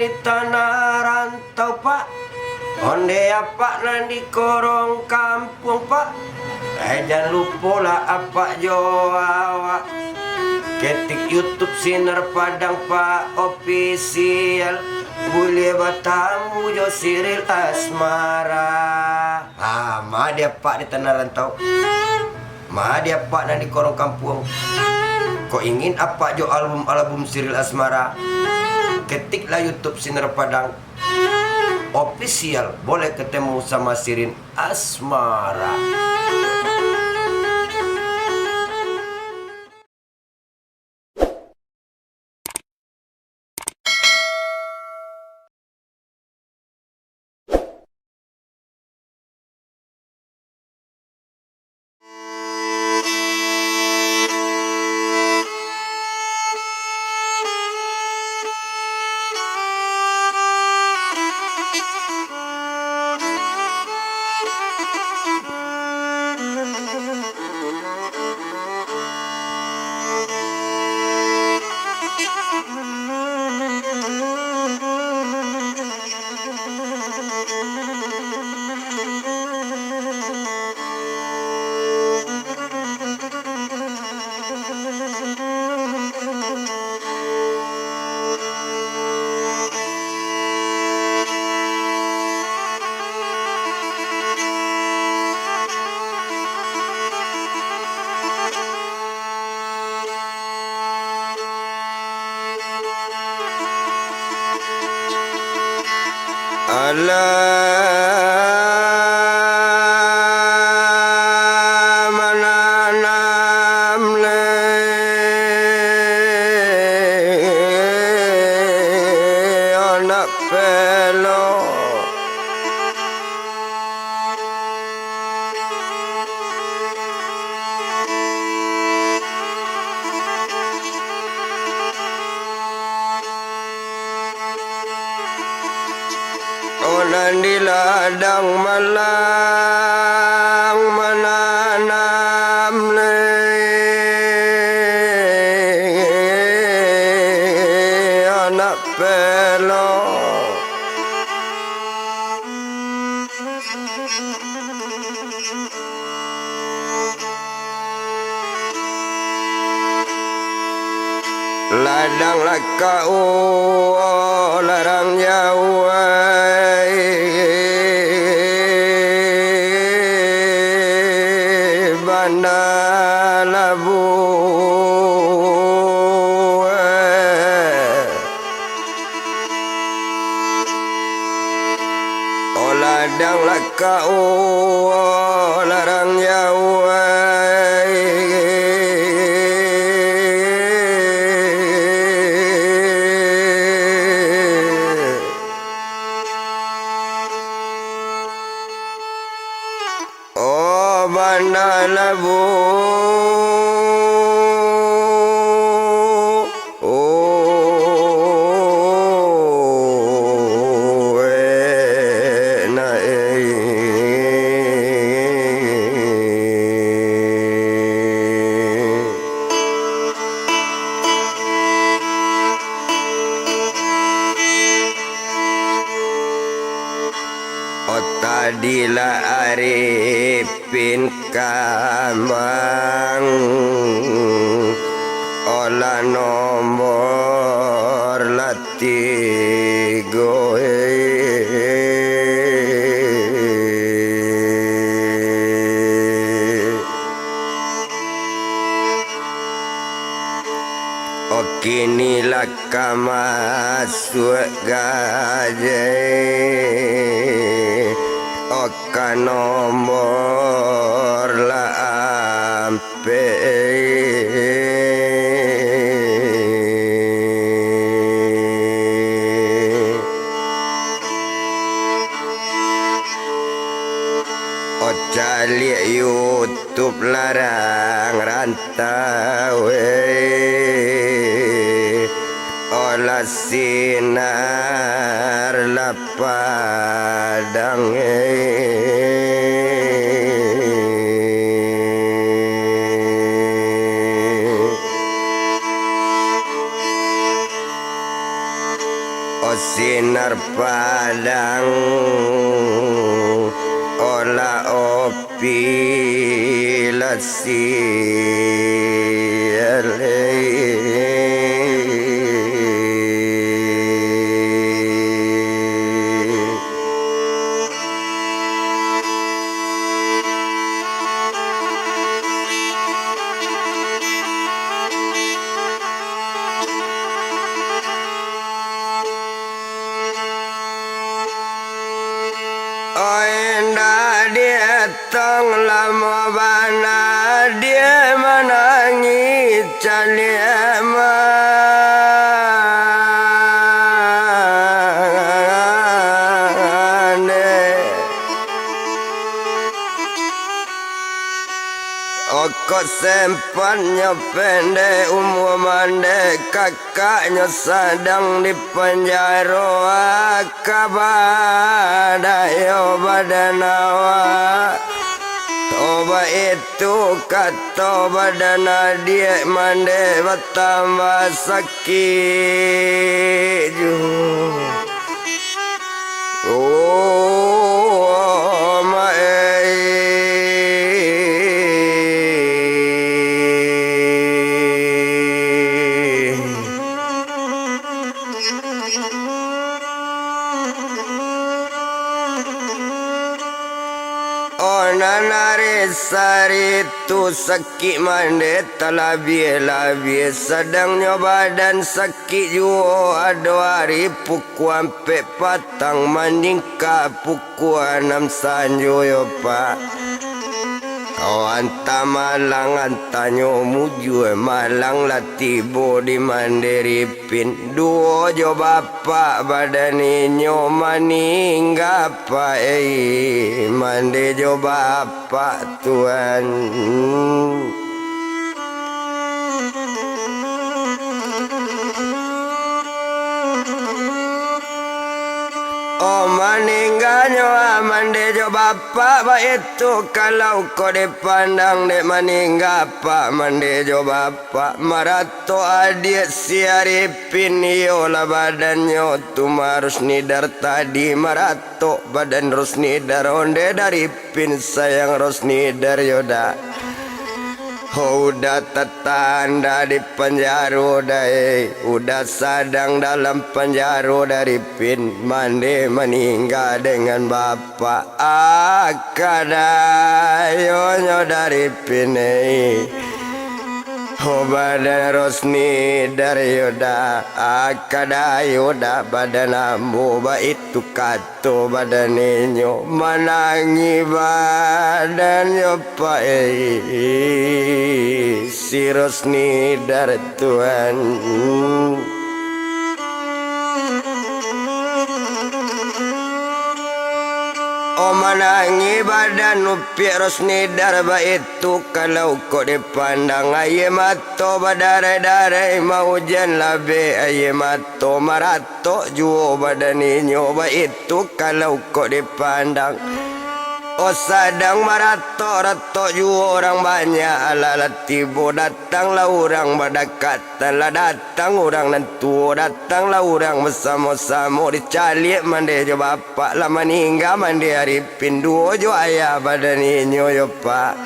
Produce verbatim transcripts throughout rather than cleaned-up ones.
Di tanah rantau, Pak. Onde apak nan di korong kampuang, Pak. Eh, jan lupolah apak jo awak. Ketik YouTube Sinar Padang, Pak, Official. Buliah batamu jo Siril Asmara. Ha, ma di apak di tanah rantau. Ma di apak nan di korong kampuang. Kok ingin apak jo album-album Siril Asmara, ketiklah YouTube Sinar Padang Official, boleh ketemu sama Siril Asmara. Alah mananam le anak pelo. Oh, nan di ladang malang mananam le anak pelo. Ladang lakau larang jauah, banda labuah. Oh, ladang lakau larang jauah. Oh, banda labuah. Oh, eh, na, eh. Oh, tadilah Arifin Kambang, oh, lah nombor lah tigo, eh. Oh, kini lah ka masuak gajai, oh, ka nombor lah ampek. Oh, caliak YouTube larang rantau, eh. Oh, lah sinar lah padang, eh. Oh, sin- Padang olah opi lasi alai. Oi, ndak dietong lamo bana, dia manangih caliak mande. Okok sempatnyo pendek umua mande, kakaknyo sadang di panjaro, aka badayo badan awak. Oba itu kato badan adiak mande batambah sakik juo. Oh, ma-, eh. Oh, nan ari saritu sakik mande, talabiah-labiah sadangnyo badan sakik juo, ado ari pukua ampek patang maningka pukua anam sanjo yo, Pak. Oh, antah malang, antahnyo mujua, malang lah tibo di mande Ripin. Duo jo bapak badan inyo maningga, Pak, eh, mande jo bapak. Pak Tuan. Oh, maningganyo, ah, mande jo bapak, baitu kalau kok dipandang dek maningga, Pak, mande jo bapak, maratok adiak si Arifin, iyolah badannyo tu, Marus Nidar tadi, maratok badan Rusnidar, onde dari Pin sayang Rosnidar yo dak. Ho, udah tatanda di panjaro dai, udah sadang dalam panjaro dari Pin, mande maningga dengan bapak. Aka dayonyo dari Pin, eh. Ho, badan Rosnidar yo dak, aka dayo dak badan ambo, baitu kat- to badan inyo, manangih badannyo, Pak, eh, si Rosnidar, Tuan. Oh, manangih badan upiak Rosnidar, baitu kalau kok dipandang, aia mato badarai-darai, maujan labeh aia mato, marat- tok juo badan inyo, baitu kalau kok dipandang. Oh, sadang maratok-ratok juo urang banyak, alah lah tibo, datanglah urang badakatan, lah datang urang nan tuo, datanglah urang basamo-samo, dicaliak mande jo bapak, lah maningga mande Arifin, duo jo ayah badan inyo yo, Pak.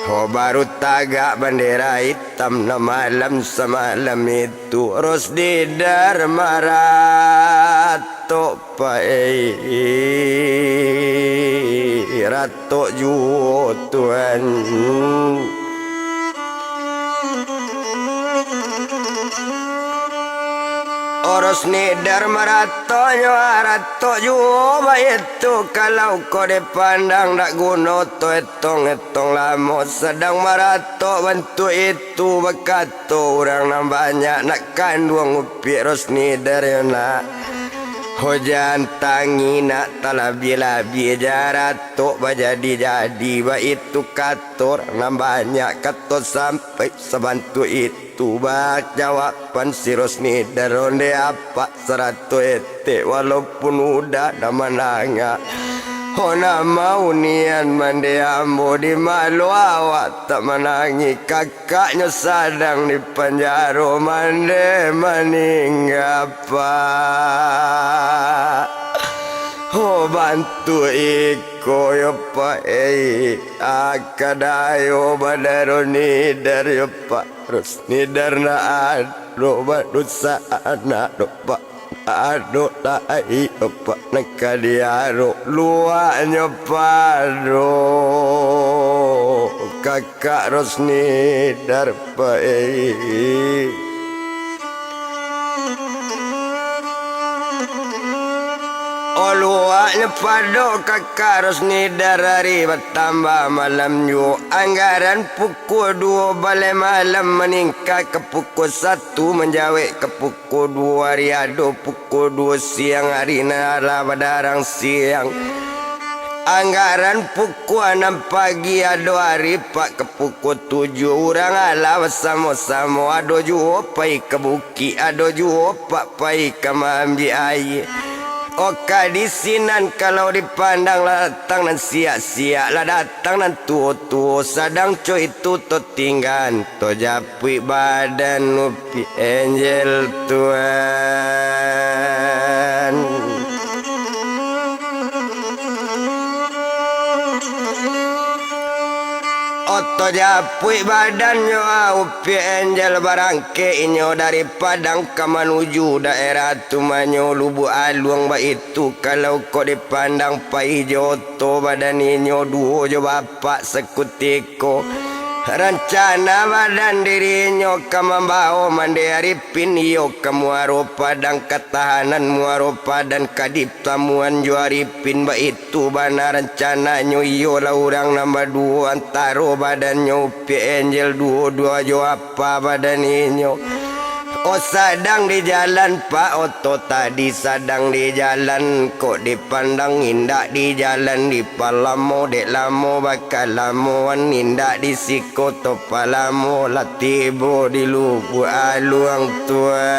Ho, baru tagak bandera itam nan malam samalam itu. Tu Rosnidar maratok, Pak, eh, ratok juo, Tuan. Oh, Rosnidar maratoknyo, ratok juo, baitu kalau kok dipandang, dak guno to etong-etong lamo, sadang maratok bantuak itu, bakato urang nan banyak, nak kanduang upiak Rosnidar yo nak. Ho, jan tangih nak talabiah-labiah, jan ratok bajadi-jadi, baitu kato urang nan banyak, kato sampai sabantuak itu, bak jawaban si Rosnidar, onde apak sarato etek, walaupun udah nan manangah. Ho, nan mau nian mande ambo, di malo awak tak manangih, kakaknyo sadang di panjaro, mande maningga, Pak. Bantuak iko yo, Pak, ei, akadayo badan Rosnidar yo, Pak. Rosnidar nak ado badusanak do, Pak. Ado lai, Pak, nan ka diarok luaknyo pado kakak Rosnidar, Pak, ei. Oluaknyo pado kakak Rosnidar, ari batambah malam juo. Anggaran pukua duo baleh malam maningka ka pukua satu, manjawek ka pukua duo ari, ado pukua duo siang ari nan alah badarang siang. Anggaran pukua anam pagi ado ari, Pak, ka pukua tujuah urang alah basamo-samo, ado juo pai ka bukik, ado juo, Pak, pai ka maambiak aia. Oka di sinan kalau dipandang, lah datang nan siak-siak, lah datang nan tuo-tuo, sadang co itu totinggaan, tojapuik badan Upiak Angel, Tuan. Oto japuik badannyo, ah, Upiak Angel, barangkek inyo dari Padang ka manuju daerah tumanyo Lubuak Aluang baitu. Kalau kok dipandang pai jo oto badan inyo duo jo bapak sakutiko. Rancana badan dirinyo ka mambawo Mande Aripin iyo ka Muaro Padang, ka tahanan Muaro Padan ka ditamuan jo Aripin baitu. Tu bana rancananyo, iyolah urang nan baduo, antaro badannyo Upiak Angel duo-duo jo apa badan inyo. Oh, sadang di jalan, Pak, oto tadi sadang di jalan, kok dipandang indak di jalan, di palamo, dek lamo bakalamoan, indak di siko to palamo, lah tibo di Lubuak Aluang, Tuan.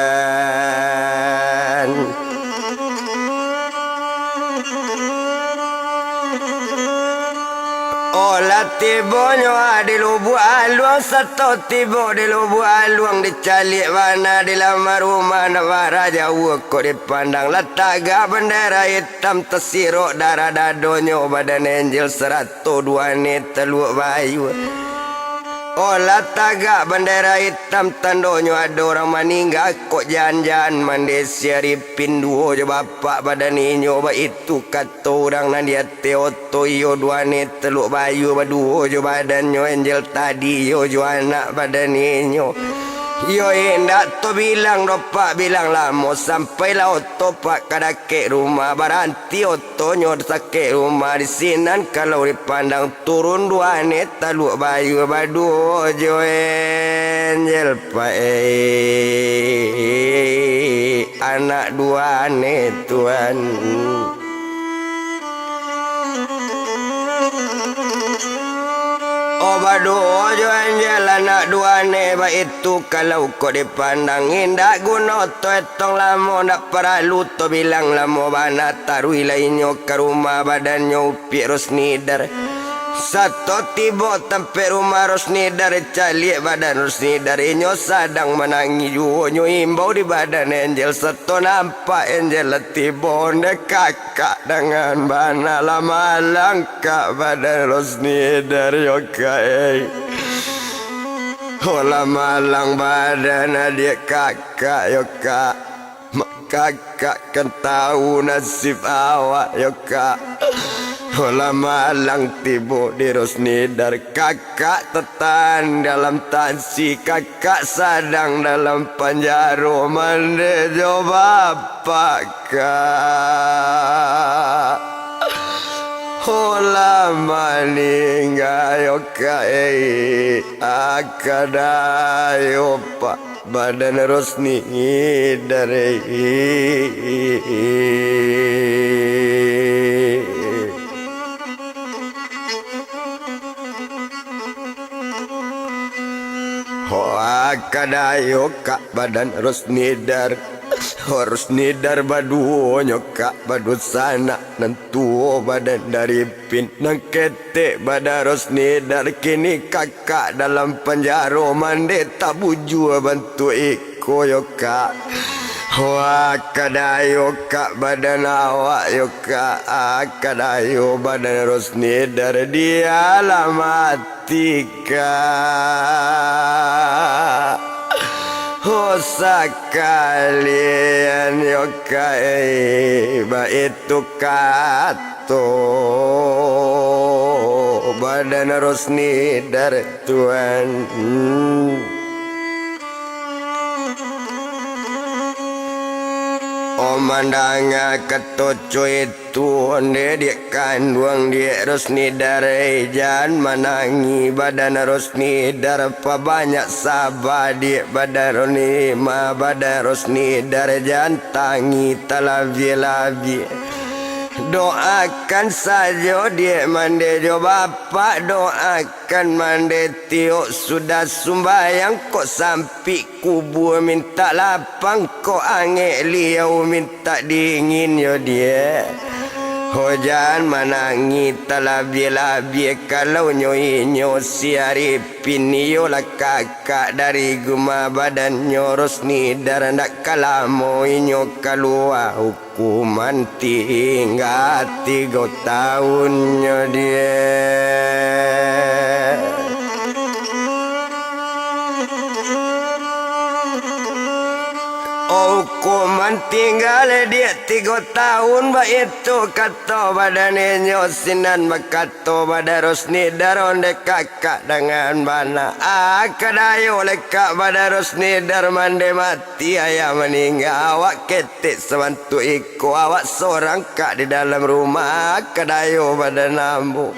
Oh, lah tibonyo, ah, di Lubuak Aluang, sato tibo di Lubuak Aluang, dicaliak bana di laman rumah, nak bara jauah kok dipandang, lah tagak bandera itam tasirok darah dadonyo, badan Angel sarato duo aneh Taluak Bayua. Oh, lah tagak bandera itam, tandonyo ado urang maningga, kok jan-jan Mande Aripin duo jo bapak badan inyo, baitu kato urang nan di ateh oto, iyo duo aneh Taluak Bayua baduo jo badannyo Angel tadi, iyo jo anak badan inyo. Iyo indak tabilang doh, Pak, bilang lamo, sampailah oto, Pak, ka dakek rumah, baranti oto tonyo sakek rumah di sinan, kalau dipandang turun duo aneh Taluak Bayua baduo jo Angel, Pak, eh, anak duo aneh, Tuan. Oh, baduo jo Angel anak duo aneh baitu, kalau kok dipandang indak guno to etong lamo, ndak paralu to bilang lamo bana, taruihlah inyo ka rumah badannyo Upiak Rosnidar. Sato tibo tampek rumah Rosnidar, caliak badan Rosnidar, inyo sadang manangih juo, nyo imbau di badan Angel, sato nampak Angel lah tibo, ndeh kakak dangan bana, lah malang kak badan Rosnidar yo kak, eh. Oh, lah malang badan adiak kakak yo kak. Mak kakak kan tahu nasib awak yo kak. Oh, lah malang tibo di Rosnidar, kakak tatahan dalam tansi, kakak sadang dalam panjaro Mande jo bapak kak. Oh, lah maningga yo kak, eh, akadayo, Pak, badan Rosnidar, eh. Ho, akadayo kak badan Rosnidar. Ho, Rosnidar baduonyo kak badunsanak, nan tuo badan Aripin, nan ketek badan Rosnidar, kini kakak dalam panjaro Mande, tabujua bantuak iko yo kak. Wah, kadayo kak badan awak yo kak, ah, kadayo badan Rosnidar dialamati kak. Oh, sakalian yo kak, eh, baitu kato badan Rosnidar. Tuan. Oh, mandanga kato co itu, onde diak kanduang diak Rosnidar, eh, jan manangih badan Rosnidar, pabanyak saba diak badan Roni-, ma badan Rosnidar, jan tangih talabiah-labiah. Doakan sajo diak mande jo bapak, doakan Kan mande tiok sudah sumbayang, kok sampik kubua mintak lapang, kok angek liau mintak dingin yo diak. Ho jan manangih talabiah-labiah kalau nyo inyo si Arifin iyolah kakak dari guma badannyo Rosnidar, ndak ka lamo inyo kalua. Kuman tingga tigo taunnyo diak. Oh, kuman tingga diak tigo taun, baitu kato badan inyo sinan bakato badan Rosnidar, onde kakak dangan bana. Ah, kadayo lekak badan Rosnidar mande mati. Ti ayah maningga, awak ketek sabantuak iko, awak sorang kak di dalam rumah, kadayo badan ambo.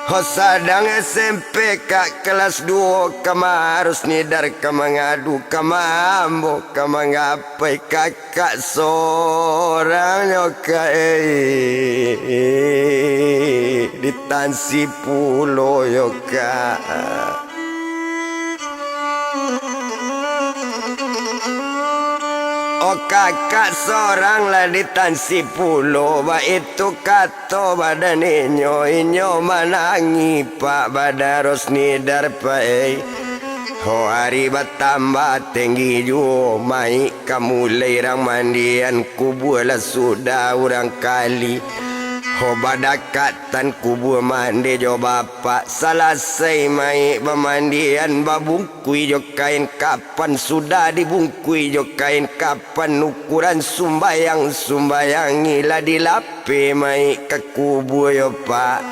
Ho sadang S M P kak kelas duo, kama Rosnidar ka mangadu, kama ambo ka manggapai, kakak sorang nyo kak, eh, ditansi pulo yo kak. Oh, kakak sorang lah ditansi pulo, baitu kato badan inyo, inyo manangih pak badan Rosnidar pai. Ho, ari batambah tenggi juo, maik ka mulai rang mandian kubua lah sudah urang kali. Ho, badakatan kubua mande jo bapak. Salasai maik bamandian, babungkui jo kain kapan, sudah dibungkui jo kain kapan, ukuran sumbayang, sumbayangi lah dilapeh maik ka kubua yo pak.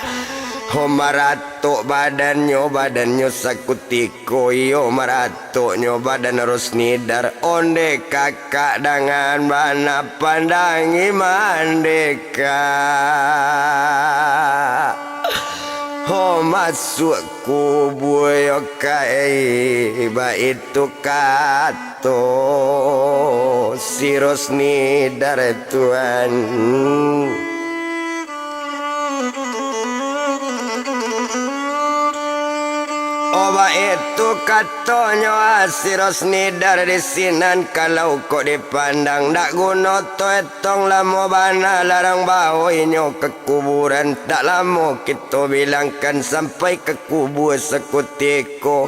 Ho, maratok badannyo, badannyo sakutiko iyo maratok. Toknyo badan Rosnidar, onde kakak dangan bana pandangi mandeka. Ho, masuak kubua yo kai, baitu kato si Rosnidar tuan. Oh, baitu katonyo, ah, si Rosnidar di sinan, kalau kok dipandang, dak guno toetong lamo bana larang bawo inyo ka kuburan, dak lamo kito bilangkan sampai ka kubua sakutiko.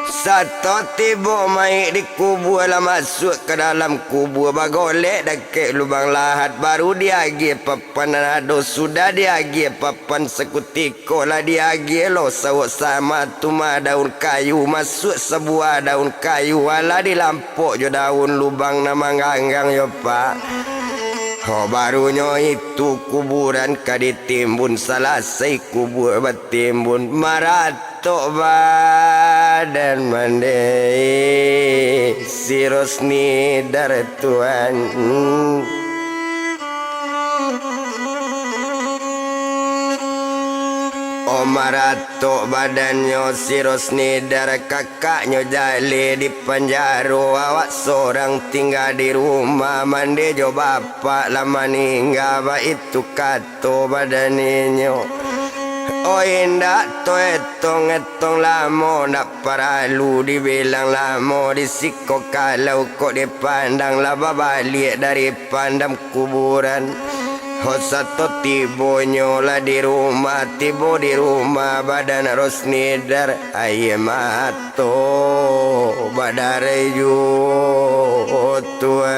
Sato tibo maik di kubua, lah masuak ka dalam kubua, bagolek dakek lubang lahat, baru diagiah papan nan ado, sudah diagiah papan sakutiko, lah diagiah lo sawok sama tumah daun kayu, masuak sabuah daun kayu, alah dilampok jo daun lubang nan mangganggang yo pak. Ho, barunyo itu kuburan ka ditimbun, salasai kubua batimbun, marat tok badan mande si Rosnidar tuan. Oh, maratok badannyo si Rosnidar, kakaknyo jaleh di panjaro, awak sorang tingga di rumah, mande jo bapak lah maningga, baitu kato badan inyo. Oh, indak toetong-etong lamo, ndak paralu dibilang lamo, di siko kalau kok dipandang, lah babaliak dari pandam kuburan. Ho sato tibonyo lah di rumah, tibo di rumah badan Rosnidar, aia mato badarai juo, Tuan.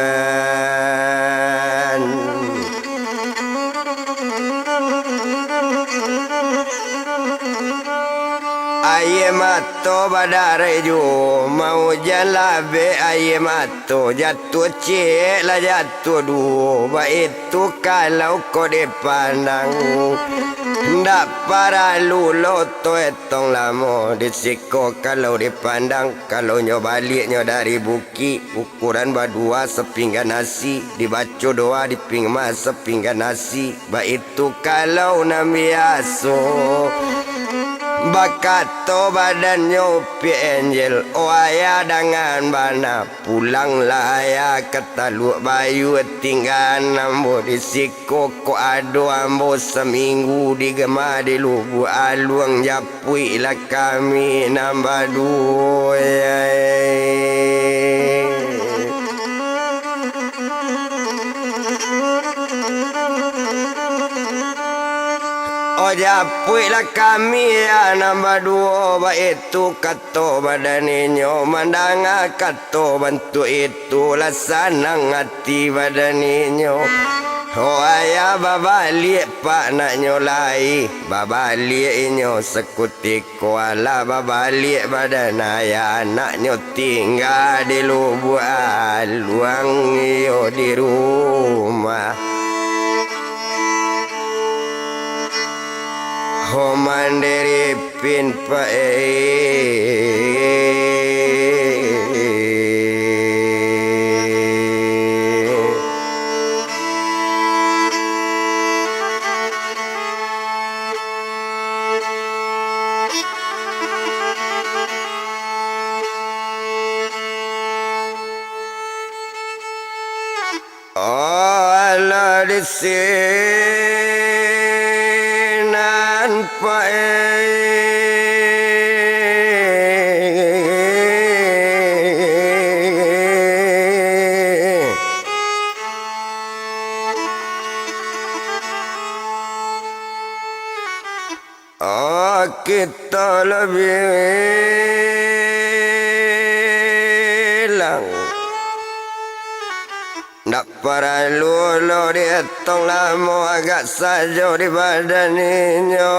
Aia mato badarai juo, maujan labek aia mato, jatuah ciek lah jatuah duo, baitu kalau kok dipandang. Ndak paralu lo to etong lamo, di siko kalau dipandang, kalau nyo baliaknyo dari bukik, ukuran badua sapinggan nasi, dibaco doa di pinggan sapinggan nasi, baitu kalau nan biaso. Bakato badannyo Upiak Enjel, "O ayah, dangan bana, pulanglah ayah ka Taluak Bayua, tinggaan ambo di siko, kok ado ambo saminggu di gama di Lubuak Aluang, japuiklah kami nan baduo, yai." "O japuiklah kami, ya, nan baduo," baitu kato badan inyo. Mandanga kato bantuak itu, lah sanang ati badan inyo. "O ayah, babaliak pak naknyo lai." Babaliak inyo sakutiko. Ko alah babaliak badan ayah, anaknyo tingga di Lubuak Aluang, iyo di rumah. Ho mandiripin, Pak, eh. Alah di sinan, Pak, eh. Ah, kito lah bilang, ndak paralu lo dietong lamo, agak sajo di badan inyo.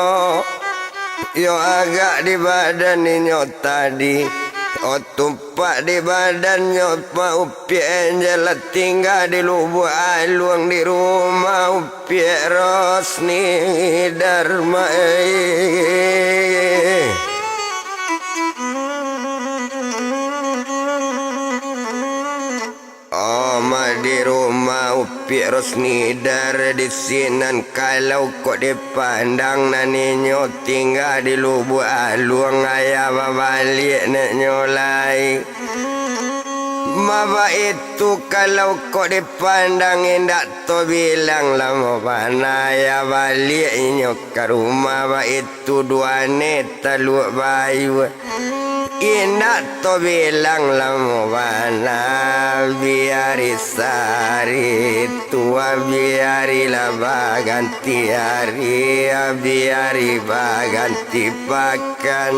Yo agak di badan inyo tadi. Oh, tumpak di badannyo, Pak, Upiak Enjel lah tingga di Lubuak Aluang di rumah Upiak Rosnidar, Mak, eh. Oh, Mak, di rumah Upiak Rosnidar di sinan, kalau kok dipandang, nan inyo tingga di Lubuak Aluang, ayah babaliak naknyo lai. Ma baitu kalau kok dipandang, indak to bilang lamo bana, ayah baliak inyo ka rumah, baitu duane Taluak Bayua. Indak to bilang lamo bana, biari sari tu, biarilah baganti ari, biari baganti pakan.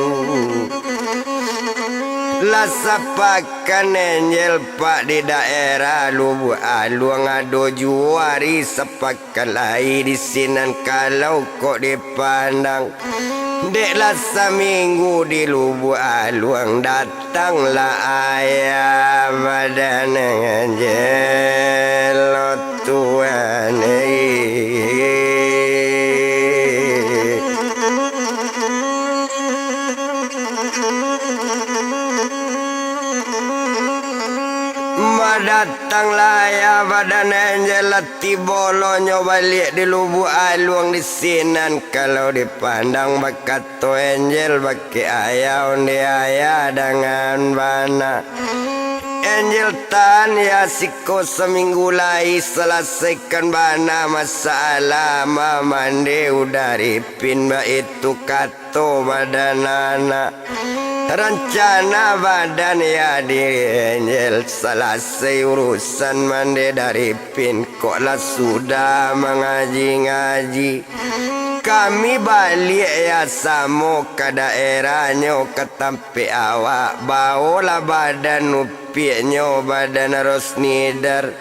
Lah sapakan Enjel, Pak, di daerah Lubuak Aluang, ado juo ari sapakan lai di sinan, kalau kok dipandang. Dek lah saminggu di Lubuak Aluang, datanglah ayah badan Enjel, oh Tuan, eh. Ma datanglah ayah badan Enjel, lah tibo lo nyo baliak di Lubuak Aluang di sinan, kalau dipandang, bakato Enjel bakeh ayah, onde ayah dangan bana. Enjel, tahan ya siko saminggu lai, salasaikan bana masalah mamande Uda Ripin, baitu kato badan anak. Rancana badan ya diri Enjel, salasai urusan mande Uda Ripin. Kok lah sudah mangaji-ngaji, kami baliak ya samo ka daerahnyo, ka tampek awak. Baolah badan upiaknyo, badan Rosnidar,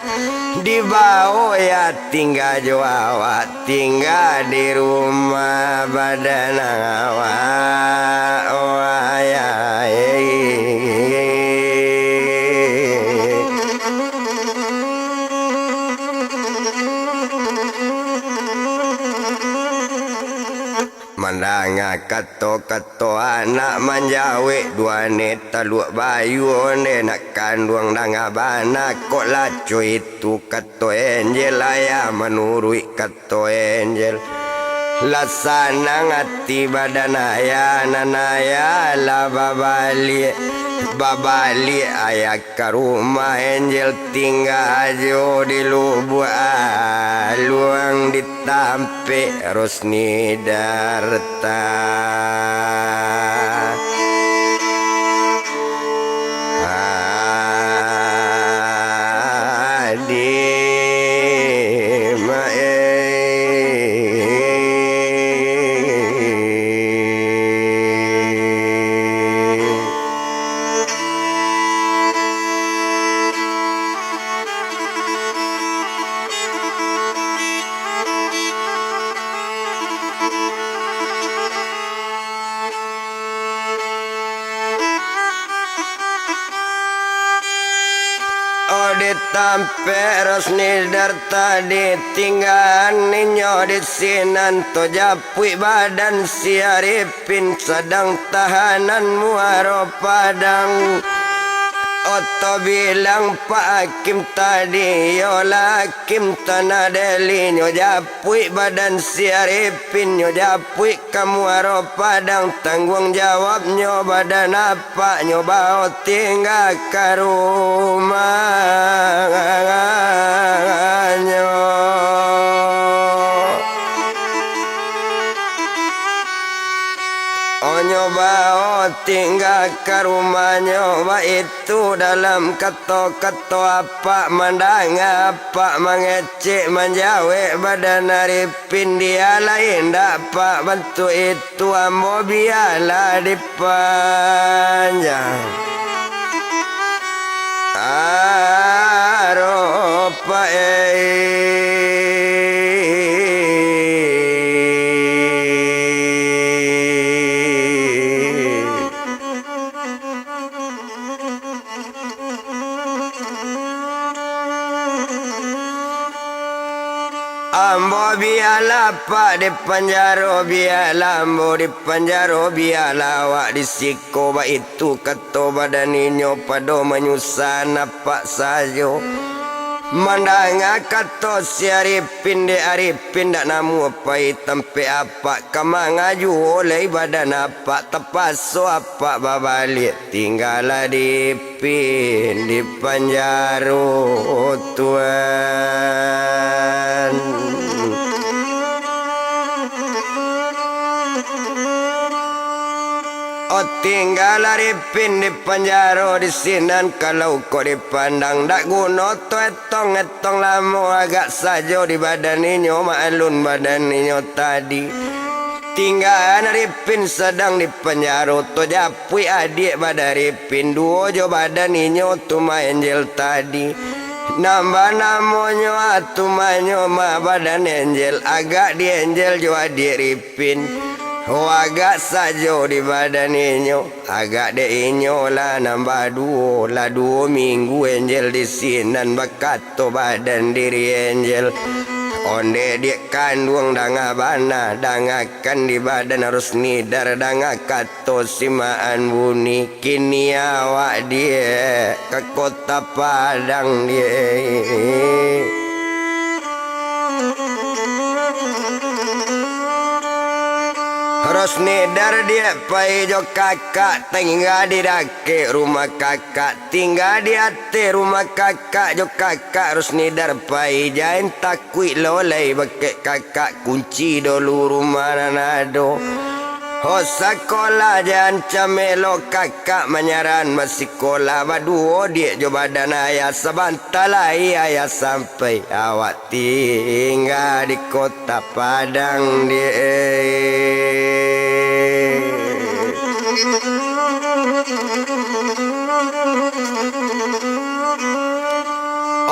dibawo ya tingga jo awak, tingga di rumah badan awak. Oh, ayah. Mandanga kato-kato anak manjawek, duane taluak bayu onde nak kanduang danga bana, kok laco itu kato Enjel ayah manuruik kato Enjel. Lah sanang ati badan ayah, nan ayah lah babaliak, babaliak ayah ka rumah Enjel, tingga jo di lubuak aluang di tampek Rosnidar tadi. Oh, di tampek Rosnidar tadi, tinggaan inyo di sinan, tajapuik badan si Arifin sadang tahanan Muaro Padang. Oto bilang Pak Hakim tadi, iyolah Hakim Tanah Deli, nyo japuik badan si Arifin, nyo japuik ka Muaro Padang, tangguang jawabnyo badan apaknyo bao tingga ka rumahnyo. Onyo bao tingga ka rumahnyo, baitu dalam kato-kato apak, mandanga apak mangecek manjawek badan Arifin, dialah indak Pak bantuak itu, ambo bialah dipanjang. Aro Pak, eh. Ambo bialah Pak di panjaro, bialah ambo di panjaro, bialah awak di siko, baitu kato badan inyo pado manyusah apak sajo. Mandanga kato si Arifin, dek Arifin dak namuah pai tampek apak ka mangajuo lai badan apak, tapaso apak babaliak, tinggalah di Arifin di panjaro, Tuan. Oh, tinggalah Arifin di panjaro di sinan, kalau kok dipandang dak guno tu etong-etong lamo, agak sajo di badan inyo, maklun badan inyo tadi. Tinggaan Arifin sadang di panjaro, tajapuik adiak badan Arifin, duo jo badan inyo tu ma Enjel tadi. Nan ba namonyo atumanyo ma badan Enjel, agak di Enjel jo adiak Arifin. Oh, agak sajo di badan inyo. Agak dek inyo lah nan baduo, lah duo minggu Enjel di sinan, bakato badan diri Enjel. Ondeh diak kanduang danga bana, dangakan di badan Rusnidar, danga kato si Maan Buni, kini awak diak ka kota Padang diak. Rusnidar diak pai jo kakak, tingga di dakek rumah kakak, tingga di ateh rumah kakak jo kakak Rusnidar pai, jan takuik lo lai bakeh kakak, kunci dulu rumah nan ado. Ho sakolah jan cameh lo kakak manyaran, basikolah baduo diak jo badan ayah, sabanta lai ayah sampai, awak tingga di Kota Padang diak.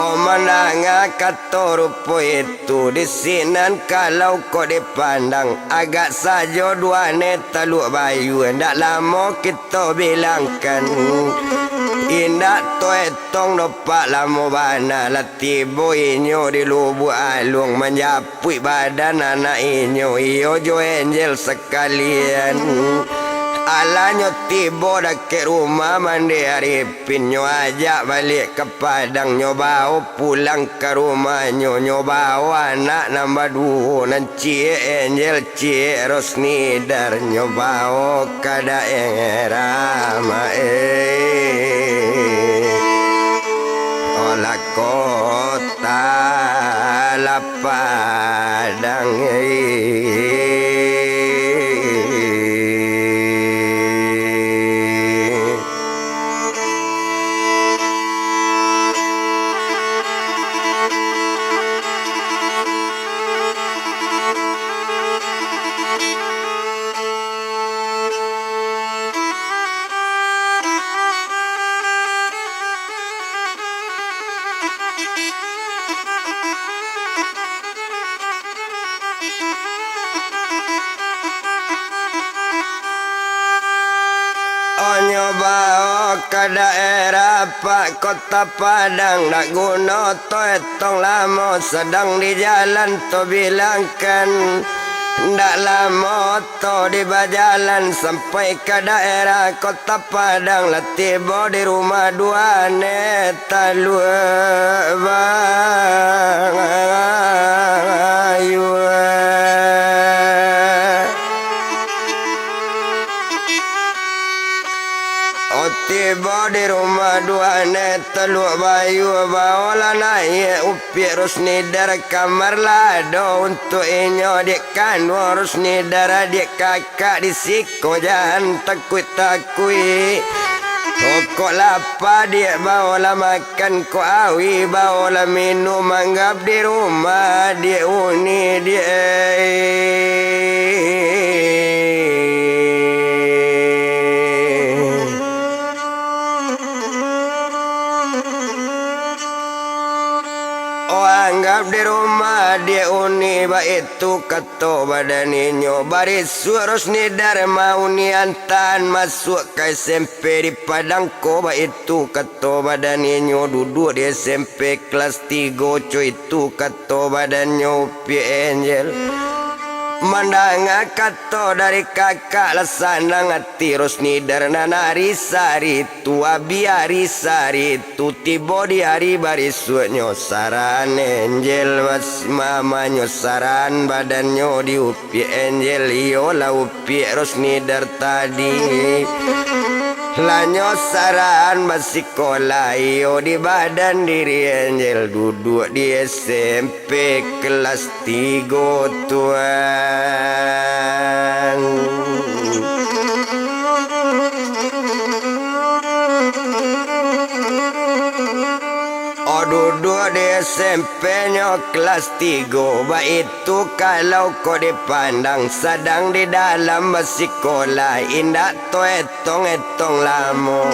Oh, mandanga kato rupo itu, di sinan kalau kok dipandang, agak sajo duane Taluak Bayua, ndak lamo kito bilangkan. Indak toetong dopak lamo bana, lah tibo inyo di Lubuak Aluang, manjapuik badan anak inyo, iyo jo Angel sakalian. Alah nyo tibo dakek rumah Mande Arifin, nyo ajak baliak ka Padang, nyo bao pulang ka rumahnyo, nyo bao anak nan baduo, nan ciek Angel, ciek Rosnidar, nyo bao ka daerah Maeh. Olah kota lah Padang. Onyo bao ka daerah Pak Kota Padang, ndak guno toetong lamo, sadang di jalan to bilangkan, ndak lamo to di bajalan, sampai ka daerah Kota Padang, lah tibo di rumah duane Taluak Bayua. Oh, tibo di rumah duane Taluak Bayua, baolah naiak Upiak Rosnidar kamar lado untuak inyo, diak kanduang Rosnidar, diak kakak di siko, jan takuik-takuik. Kok lapa diak, baolah makan, kok auih, baolah minum, anggap di rumah diak uni diak. Oh, anggap di rumah diak uni, baitu kato badan inyo. Barisuak Rosnidar mauni antaan masuak ka S M P di Padang ko, baitu kato badan inyo. Duduak di S M P kelas tigo co, itu kato badannyo Upiak Angel. Mandanga kato dari kakak, lah sanang ati Rosnidar. Nan ari sari tu, abih ari sari tu, tibo di ari barisuaknyo, saraan Angel mas-, mamanyo, saraan badannyo di Upiak Angel, iyolah Upiak Rosnidar tadi. Lah nyo saraan basikolah, iyo di badan diri Angel, duduak di S M P kelas tigo tuan. Oh, duduak di S M P nyo kelas tigo, baitu kalau kok dipandang, sadang di dalam basikolah, indak to etong-etong lamo.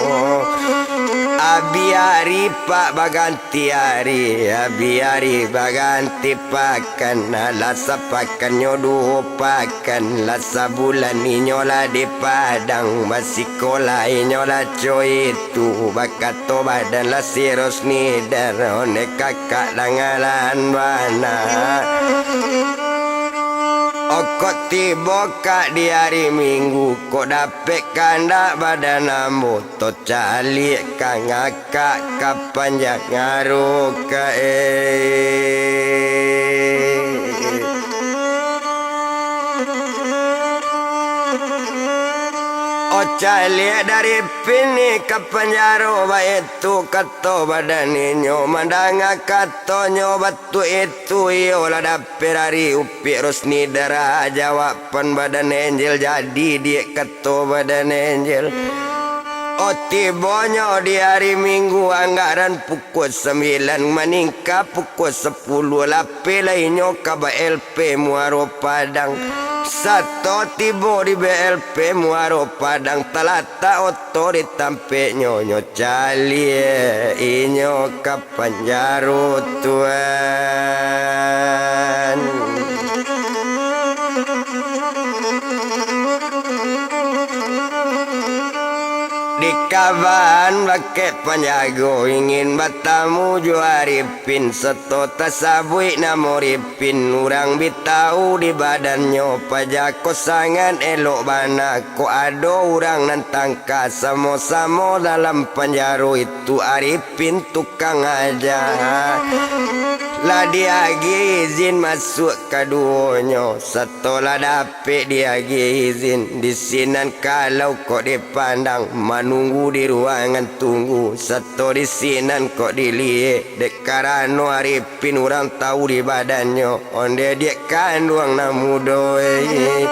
Abih ari pak baganti ari, abih ari baganti pakan, lah sapakannyo duo pakan, lah sabulan inyo lah di Padang, basikolah inyo lah co itu, bakato badan lah si Rosnidar, one kakak dangalan bana. Okok tibo kak di ari Minggu, kok dapek kandak badan ambo, to caliak ka ngakak ka panjang aroka, eh. Caliak dari Pini ka panjaro, baitu kato badan inyo. Mandanga katonyo batu itu, iyo lah dapek dari Upiak Rosnida, jawaban badan Angel jadi, diak, kato badan Angel. Oh, tibonyo di ari Minggu, anggaran pukua sambilan, maningka pukua sapuluah, lapeh lah inyo ka B L P Muaro Padang. Sato tibo di B L P Muaro Padang, talatak oto di tampeknyo, nyo caliak inyo ka panjaro, Tuan. Dikaban bakeh panjago, ingin batamu jo Aripin, sato tasabuik namo Ripin. Pin urang bi tau di badannyo, paja ko sangaik elok bana. Kok ado urang nan tangka, samo-samo dalam panjaro itu, Aripin tukang aja. Lah diagiah izin masuak kaduonyo, sato lah dapek diagiah izin, di sinan kalau kok dipandang, manunggu di ruangan tunggu, sato di sinan kok diliek. Dek karano Aripin urang tau di badannyo, ondeh diak kanduang nan mudo, eh.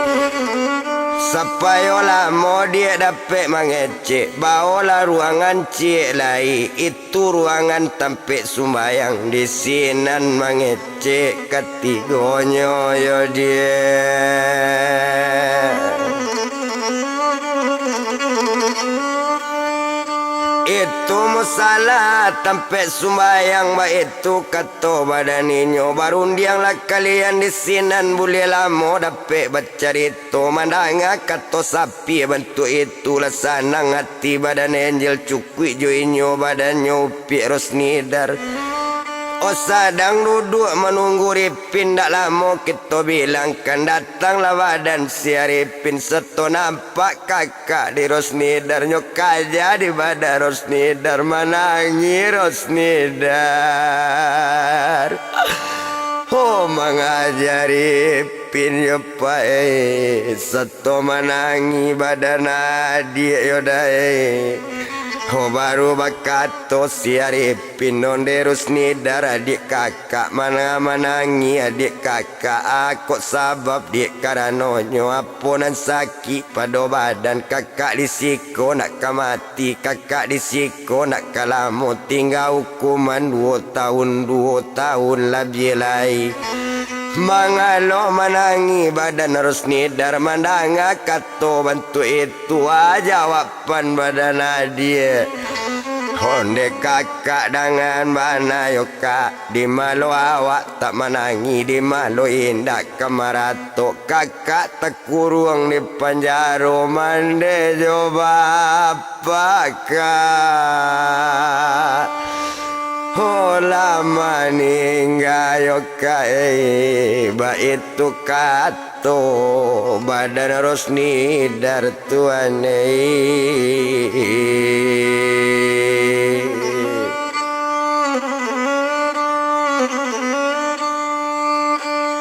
Sapayo lamo diak dapek mangecek, baolah ruangan ciek lai, itu ruangan tampek sumbayang, di sinan mangecek katigonyo, yo diak. Itu musala tampek sumbayang, baitu kato badan inyo. Barundianglah kalian di sinan, buliah lamo dapek bacarito. Mandanga kato sapia bantuak itu, lah sanang ati badan Angel, cukuik jo inyo badannyo Upiak Rosnidar. Oh, sadang duduak manunggu Ripin, ndak lamo kito bilangkan, datanglah badan si Aripin, sato nampak kakak di Rosnidar, nyo kaja di badan Rosnidar, manangih Rosnidar. Oh, mangaja Ripin yo pai, sato manangih badan adiak yo dai. Oh, baru bakato si Aripin, ondeh Rosnidar, adiak kakak, mana manangih adiak kakak, a kok sabab diak karanonyo apo nan sakik pado badan kakak di siko nak ka mati, kakak di siko nak ka lamo tingga ukuman duo taun, duo taun labiah lai. Mangalo manangih badan Rosnidar mandanga kato bantuak itu, a jawaban badan adiak. Ondeh kakak, dangan bana yo kak, di ma lo awak tak manangih, di ma lo indak ka maratok. Kakak takuruang di panjaro, mandeh jo bapak kak. Oh, lah maningga yo kak, eh, baitu kato badan Rosnidar, Tuan, eh.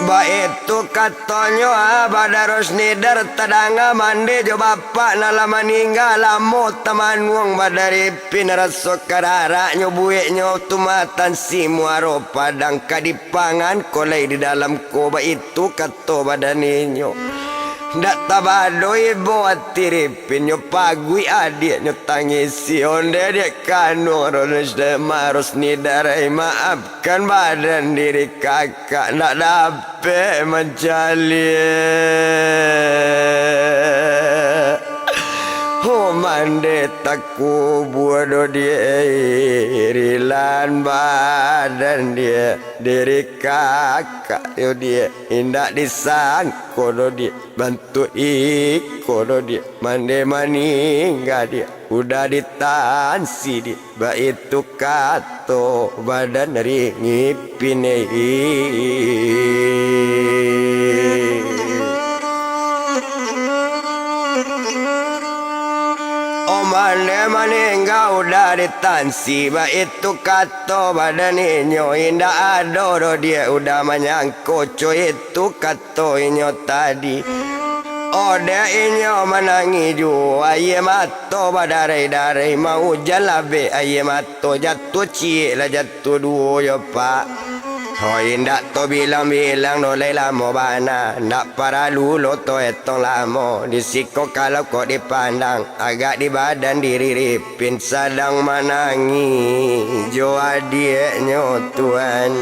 Baitu katonyo, ah, badan Rosnidar tadanga, mandeh jo bapak nan lah maningga, lamo tamanuang badan Ripin, raso kararaknyo bueknyo tumatan si Muaro Padang, ka dipangan ko lai di dalam ko, baitu kato badan inyo. Ndak tabado ibo ati Ripin, nyo paguik adiaknyo tangisi, ondeh diak kanduang Rosnidar, Rosnidar, ai maafkan badan diri kakak, ndak dapek mancaliak. Oh, mandeh takubua do diak, rilan badan diak, diri kakak yo diak, indak disangko do diak, bantuak iko do diak, mandeh maningga diak, udah ditansi diak. Baitu kato badan Ripin, eh. Oh, mandeh maningga udah ditansi, baitu kato badan inyo, indak ado doh diak udah manyangko co itu kato inyo tadi. Oh, dek inyo manangih juo, aia mato badarai-darai, maujan labek aia mato, jatuah ciek lah jatuah duo yo, Pak. Hoi, indak to bilang-bilang doh, lai lamo bana, ndak paralu lo to etong lamo, di siko kalau kok dipandang, agak di badan diri Pin sadang manangih jo adiaknyo, Tuan.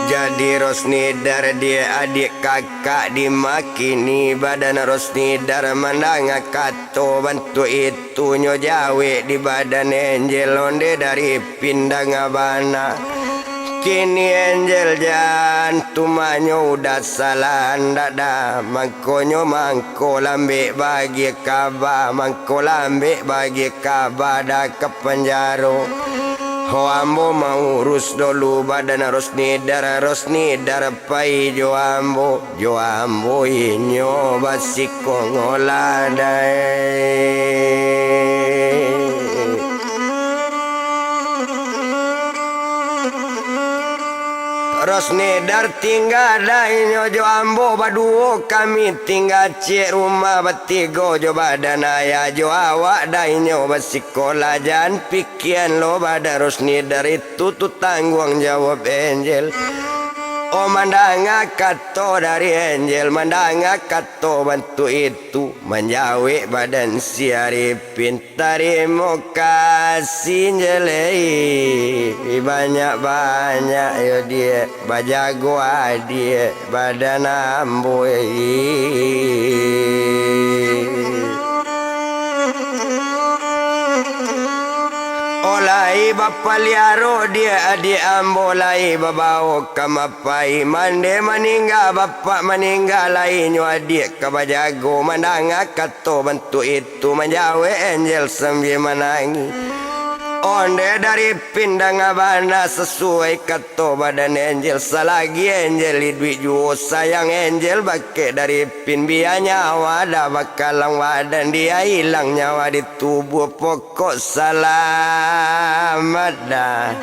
Jadi Rosnidar, diak adiak kakak dimakini badan Rosnidar, mandanga kato bantuak itu nyo jawek di badan Angel, onde dari Pin danga bana. Kini Angel jan, tumaknyo udah salah andak dah, mangkonyo mangko lambek bagiak kaba, mangko lambek bagiak kaba dah ka panjaro. Ho ambo maurus dulu badan Rosnidar, Rosnidar pai jo ambo. Jo ambo inyo basikongolah dai. Rosnidar tingga dai nyo jo ambo baduo, kami tingga ciek rumah batigo jo badan ayah jo awak dai nyo basikolah, jan pikian lo badan Rosnidar itu tu tangguang jawab Angel. Oh, mandanga kato dari Angel, mandanga kato bantuak itu, manjawek badan si Arifin, "Tarimo kasih, Angel, eh, banyak-banyak yo, Diak, bajago adiak badan ambo, eh." Oh, lai bapaliaro diak adiak ambo, lai babawo ka mapai. Mande maningga, bapak maningga, lai nyo adiak ka bajago. Mandanga kato bantuak itu, manjawek Angel sambia manangih. Onde dari Pin danga bana sasuai kato badan Angel, salagi Angel iduik juo, sayang Angel bakeh dari Pin, bia nyawa dah bakalang badan, dia ilang nyawa di tubuah, pokok salamat dah.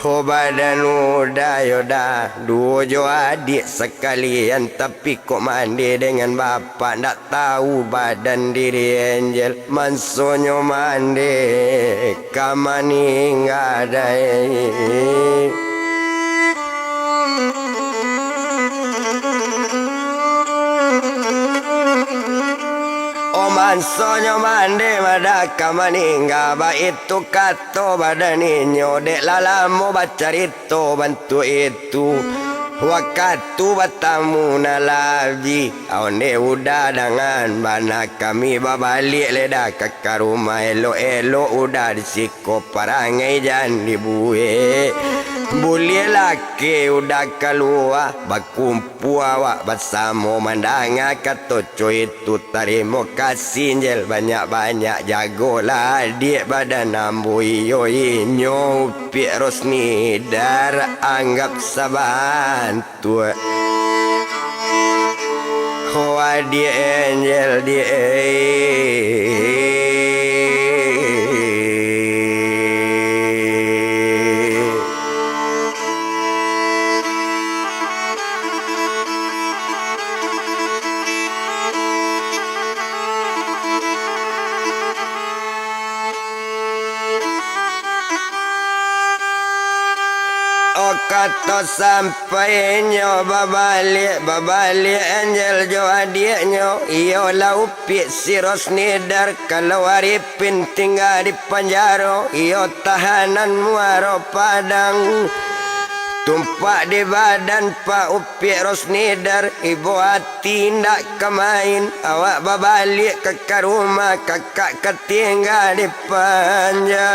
Ho badan udah yo dah, duo jo adiak sakalian, tapi kok mande dengan bapak, ndak tahu badan diri Angel. Mansonyo mande ka maningga dai. Oh, mansonyo mande madah ka maningga, baitu kato badan inyo, dek lah lamo bacarito bantuak itu. Wakatu batamu nan lah abih, onde udah dangan bana, kami babaliak lai dah ka, ka rumah, elok-elok udah di siko, parangai jan dibuek. Buliah laki udah kalua, bakumpua awak basamo, mandanga kato co itu, tarimo kasih Angel banyak-banyak, jagolah adiak badan ambo, iyo inyo Upiak Rosnidar anggap sabantuak. Ho adiak Angel, diak. Oh, kato sampainyo babaliak, babaliak Angel jo adiaknyo, iyolah Upiak si Rosnidar, kalau Arifin tingga di panjaro, iyo tahanan Muaro Padang. Tumpak di badan Pak Upiak Rosnidar, ibo ati indak ka main, awak babaliak ka, ka rumah, kakak ka tingga di panjaro.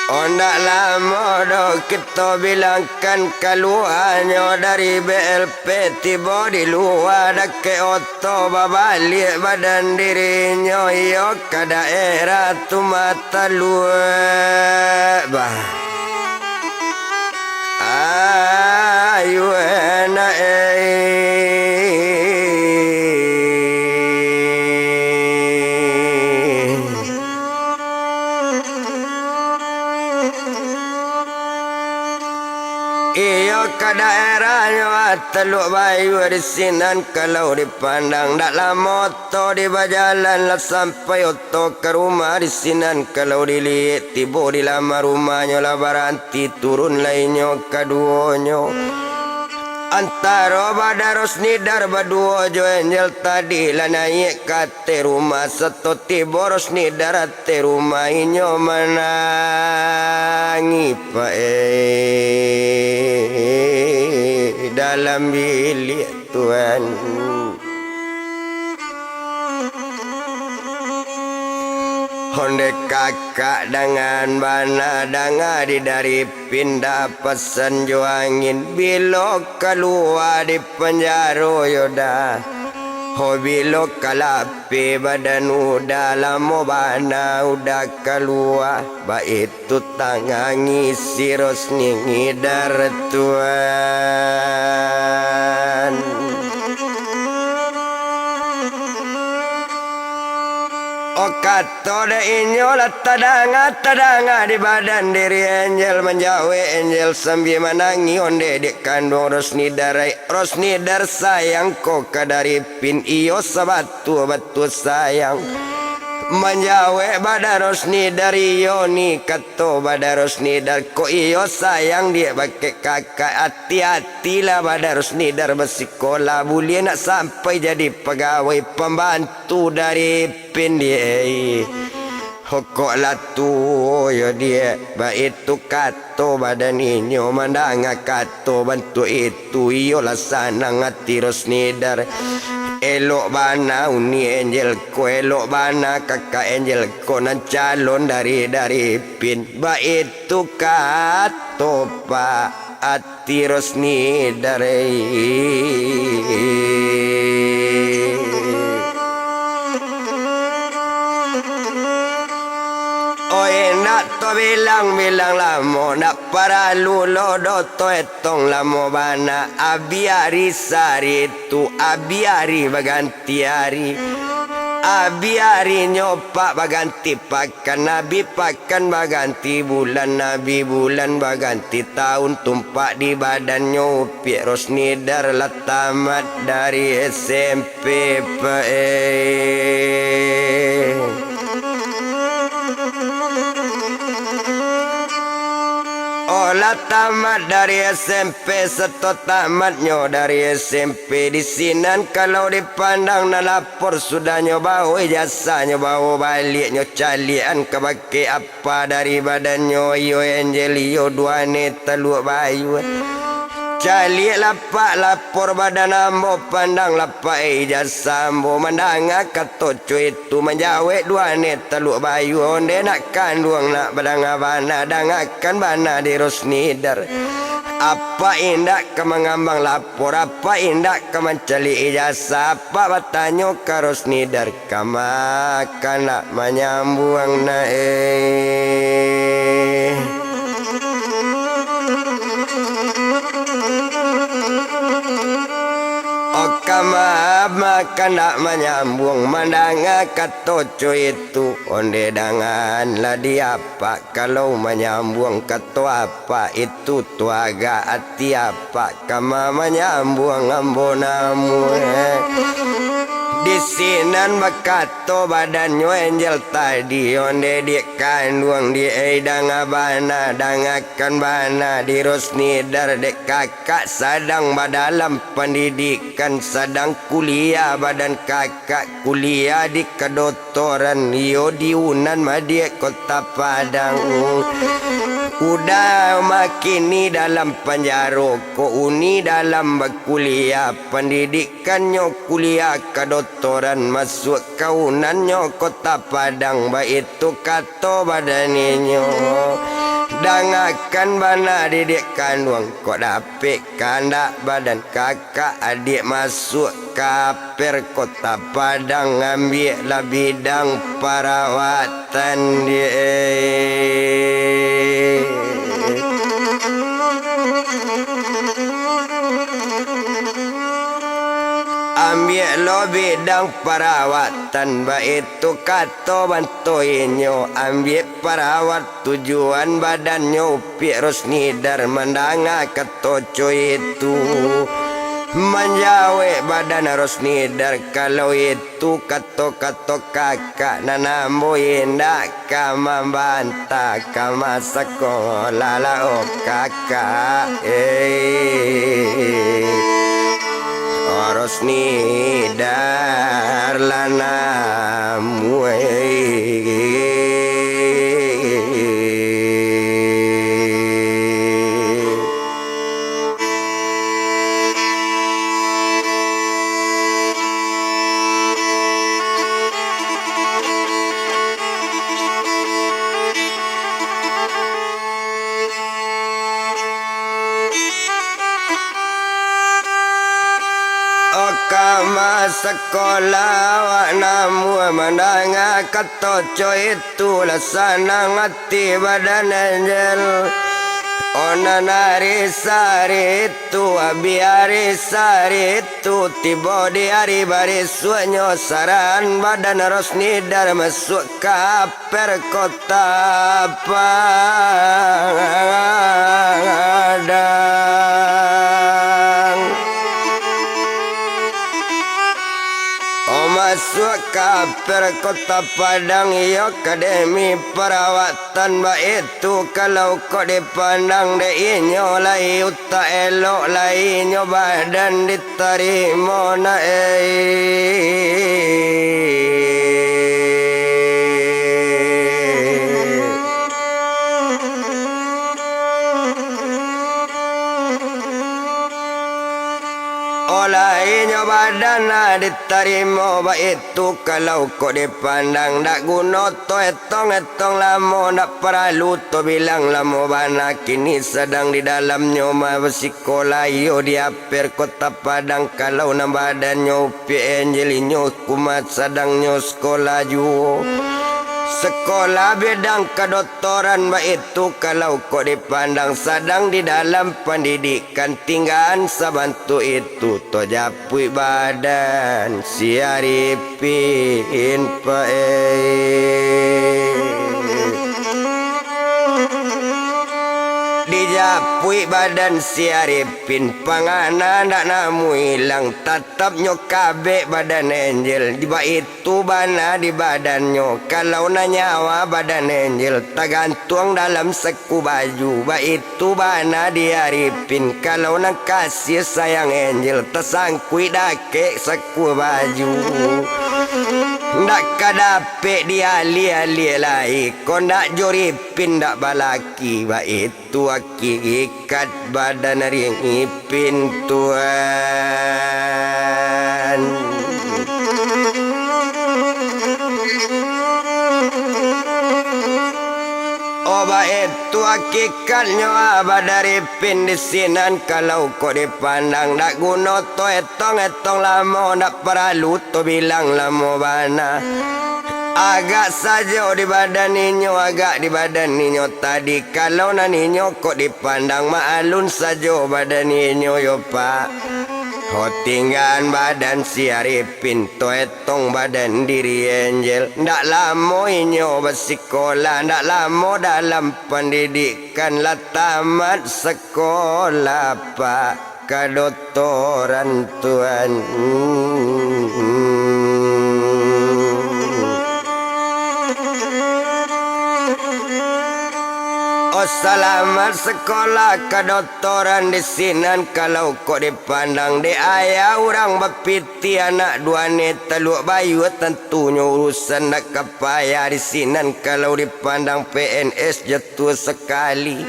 Ondak lamo doh kito bilangkan kaluanyo dari B L P, tibo di lua dakek oto, babaliak badan dirinyo iyo ka daerah Tumah Taluak, bah. Ayo, anak, eh. Daerahnyo Taluak Bayua di sinan kalau dipandang, dak lamo oto di bajalan lah sampai oto ka rumah di sinan kalau diliek tibo di laman rumahnyo lah baranti turun lah inyo kaduonyo. Antaro Badan Rosnidar baduo jo Angel tadi lah naiak ka ateh rumah, sato tibo Rosnidar ateh rumah inyo manangih paek dalam biliak tuan. Ondeh kakak dangan bana danga di dari pindah pasan jo angin, bilo kalua di panjaro yo dah. Ho bilo ka lapeh badan udah lamo bana udah kalua, baitu tangan isi Rosnidar tuan. Oh, kato dek inyo lah tadanga, tadanga di badan diri Angel manjawek Angel sambia manangih ondeh dek kanduang Rosnidar. Rosnidar sayang ko ka dari Pin, iyo sabatua-batua sayang. Manjawek Badan Rosnidar, iyo ni kato Badan Rosnidar, kok iyo sayang dek bakeh kakak, ati-atilah Badan Rosnidar basikolah, buliah nak sampai jadi pagawai pambantu dari Pin di ei. Hokok lah tuo yo diak, baitu kato badan inyo mandanga kato bantuak itu, iyolah sanang ati Rosnidar. Elok bana uni Angel ko, elok bana kakak Angel ko nan calon dari, dari Pin, baitu kato Pak Tirus ni dari. Oi, ndak to bilang-bilang lamo, ndak paralu lo do to etong lamo bana. Abih ari sari tu, abih ari baganti ari. Abih arinyo pak baganti pakan, abih pakan baganti bulan, abih bulan baganti taun, tumpak di badannyo upiak. Rosnidar lah tamat dari S M P, Pak, eh. Oh, lah tamat dari S M P, sato tamatnyo dari S M P, di sinan kalau dipandang nan lapor sudahnyo bao ijazahnyo, bao baliaknyo caliakan ka bakeh apa dari badannyo, iyo Angel, iyo duo aneh taluak bayu. Caliak lapak lapor badan ambo, pandang lapak ijazah ambo, mandanga kato co itu, manjawek duo aneh taluak bayu, ondeh nak kanduang nak badanga bana, dangakan bana di Rosnidar. Apak indak ka mangambang lapor, apak indak ka mancaliak ijazah, apak batanyo ka Rosnidar. Kama ka nak manyambuang na, eh. Oh, kama, ma ka nak manyambuang, mandanga kato co itu, ondeh dangan lah di apak, kalau manyambuang kato apak itu, tu agak ati apak. Kama manyambuang ambo namuah. Di sinan bakato badannyo Angel tadi, ondeh dek kanduang di ei, danga bana, dangakan bana di Rosnidar, dek kakak sadang badalam pandidikan, sadang kuliah badan kakak, kuliah di kadot- toran, iyo di Unan madiak Kota Padang. Udah makini dalam panjaro, ko uni dalam bakuliah, pandidikannyo kuliah kadotoran, masuak ka Unannyo Kota Padang, baitu kato badaninyo. Dangakan bana didik kanduang, kok dapek kandak badan kakak adiak masuak ka Perkota Padang, ambiaklah bidang parawatan di, ambiak Lo bidang parawatan, baitu kato bantuak inyo, ambiak parawat tujuan badannyo. Upiak Rosnidar mandanga kato co itu, manjawek badan Rosnidar, kalau itu kato-kato kakak, nan ambo indak ka mambantah ka masakolah lah, oh kakak, eh. Rosnidar lah namuah. Okama sakolah awak namuah mandanga kato co itu, lah sanang ati badan Angel. Onan ari sari itu, abih ari sari itu, tibo di ari barisuaknyo, sarahan badan Rosnidar masuak ka Aper Kota Padang. Oh, masuak ka Aper Kota Padang, iyo ka demi parawatan, baitu kalau kok dipandang dek inyo lai utak elok, lai inyo badan di tarimo na, eh. Olah inyo badan lah ditarimo, baitu kalau kok dipandang, dak guno to etong-etong lamo, dak paralu to bilang lamo bana, kini sadang di dalamnyo ma-, basikolah iyo di Aper Kota Padang. Kalau nan badannyo Upiak Angel, inyo kumaik sadangnyo sakolah juo. Sakolah bidang kadotoran, baitu kalau kok dipandang, sadang di dalam pandidikan, tinggaan sabantuak itu, to japuik badan si Arifin, Pak, eh. Dijapuik badan si Arifin, pangana ndak namuah ilang, tatap nyo kabek badan Angel, baitu bana di badannyo. Kalau nan nyawa badan Angel tagantuang dalam saku baju, baitu bana di Arifin. Kalau nan kasiah sayang Angel tasangkuik dakek saku baju, ndak ka dapek dialiah-aliah lai, kok ndak jo Rifin ndak balaki, baitu hakikat badan Rifin, Tuan. Oh, baitu hakikatnyo, ah, badan Rifin di sinan, kalau kok dipandang, dak guno to etong-etong lamo, dak paralu to bilang lamo bana. Agak sajo di badan inyo, agak di badan inyo tadi. Kalau nan inyo kok dipandang, maalun sajo badan inyo yo, Pak. Ho, tinggaan badan si Arifin, to etong badan diri Angel. Ndak lamo inyo basikolah, ndak lamo dalam pandidikan, lah tamat sakolah, Pak. Kadotoran, Tuan. Oh, salamat sakolah kadotoran di sinan, kalau kok dipandang dek ayah urang bapiti anak duo ne taluak bayua, tantunyo urusan ndak ka payah di sinan, kalau dipandang P N S jatuah sakali.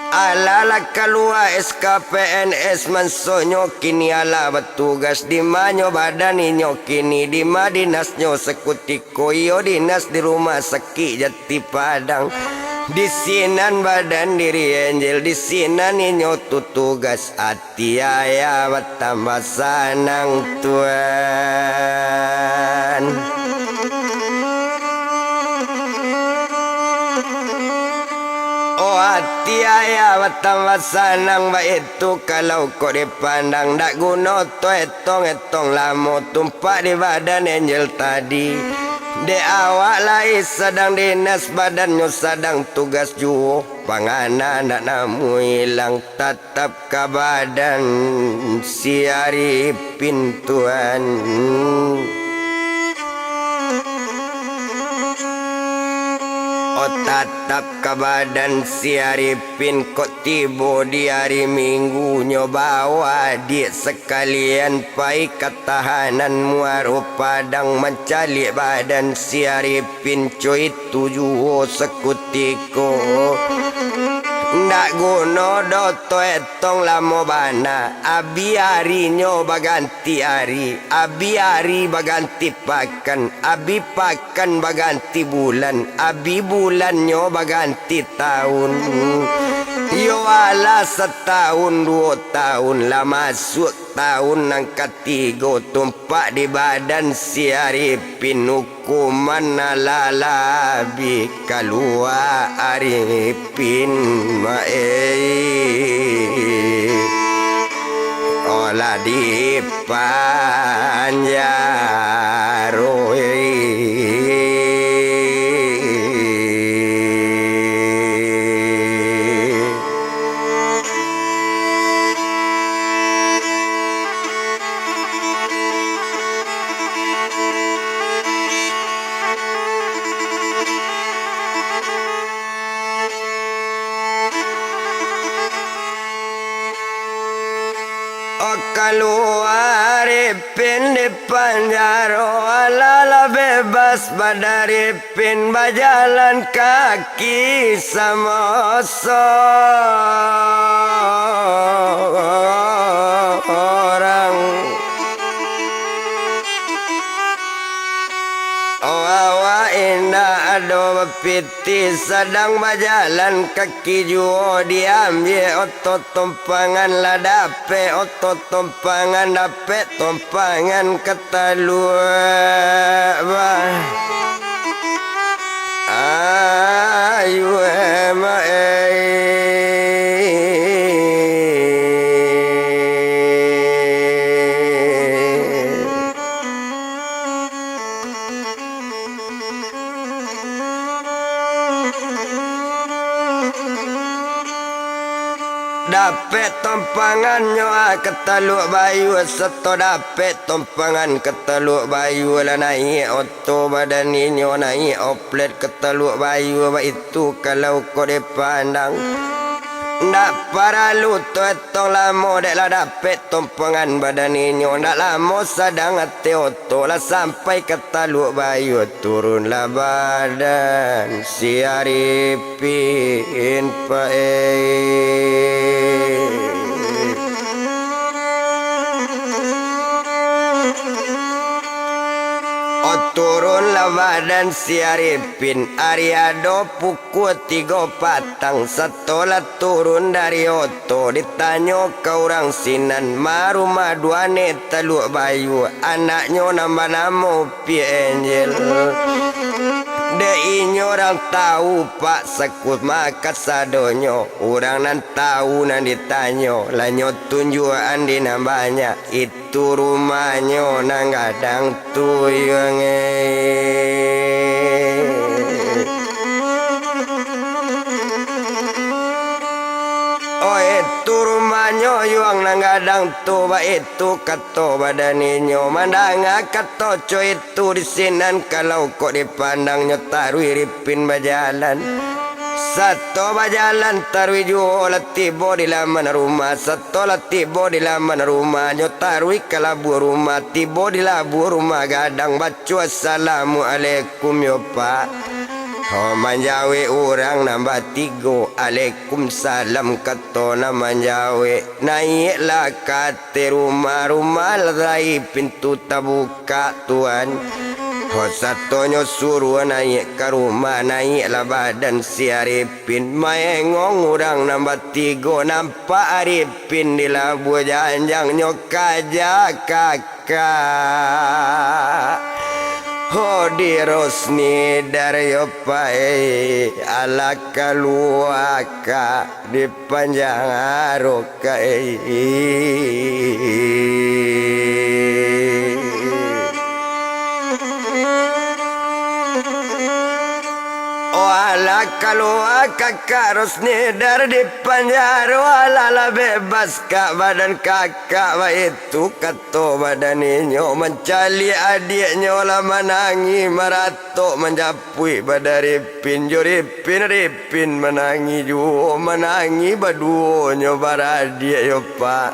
Alah lah kalua S K P N S, mansonyo kini alah batugas. Di manyo badan inyo kini? Di ma dinasnyo sakutiko? Iyo, dinas di Rumah Sakik Jati Padang. Di sinan badan diri Angel, di sinan inyo tutugas. Ati ayah batambah sanang, Tuan. Oh, ati Iya, iya, batambah sanang baitu kalau kok dipandang. Ndak guno tu etong-etong lamo tumpak di badan Angel tadi. Dek awak lai sadang dinas, badannyo sadang tugas juo. Pangana ndak namuah ilang, tatap ka badan si Arifin tuan. Oh, tatap ka badan si Arifin, kok tibo di ari Minggu nyo bawa adiak sakalian pai ka tahanan Muaro Padang mancaliak badan si Arifin. Pinco itu juo sakutiko. Ndak guno doh tu etong lamo bana. Abih arinyo baganti ari, abih ari baganti pakan, abih pakan baganti bulan, abih bulannyo baganti taun. Yo alah, sataun duo taun lah masuak taun nan katigo, tumpak di badan si Arifin, ukuman alah labiah kalua Arifin, mak ei. Oh, lah dipanjaro, ei. Oh, kalua Arifin di panjaro, alah lah bebas badari. Pin bajalan kaki samo sorang. Oh, awak indak ado bapitih, sadang bajalan kaki juo, diambiak oto tumpangan, lah dapek oto tumpangan, dapek tumpangan kataluak, bah. Ayu, eh, mak, eh. Dapek tompangannyo, ah, ka Taluak Bayua, sato dapek tompangan ka Taluak Bayua, lah naiak oto badan inyo, naiak oplet ka Taluak Bayua, baitu kalau kok dipandang. Ndak paralu tu etong lamo, dek lah dapek tompangan badan inyo, ndak lamo sadang ateh oto, lah sampai ka Taluak Bayua, turunlah badan si Arifin, pae. Oh, turunlah badan si Arifin, ari ado pukua tigo patang, sato lah turun dari oto, ditanyo ka urang sinan, ma rumah duane Taluak Bayua, anaknyo nan banamo Pi Enjel. Dek inyo urang tau, Pak, sakuma kasadonyo. Urang nan tau nan ditanyo, lah nyo tunjuakan di nan banyak. Itu rumahnyo nan gadang tu, Yuang, eh. Oh, itu rumahnyo, Yuang, nan gadang tu, baitu kato badan inyo. Mandanga kato co itu di sinan, kalau kok dipandang nyo taruih Arifin bajalan. Sato bajalan taruih juo lah tibo di laman rumah. Sato lah tibo di laman rumah, nyo taruih ka labuah rumah. Tibo di labuah rumah gadang, baco assalamualaikum yo, Pak. Ho, manjawek urang nan batigo, alaikum salam, kato nan manjawek. Naiaklah ka ateh rumah, rumah lah taruih pintu tabuka. Ka tuan. Ho, satonyo suruah naiak ka rumah, naiaklah badan si Arifin. Maengong urang nan batigo, nampak Arifin di labuah, janjang nyo kaja kakak. Ho di Rosnidar yo pae, alah kalua ka di panjaro kae. O alah kalua kakak Rosnidar di panjaro, alah lah bebas kak badan kakak, baitu kato badan inyo mancaliak adiaknyo lah manangih maratok manjapuik badan Ripin jo Ripin, Ripin manangih juo, manangih baduonyo baradiak yo pak.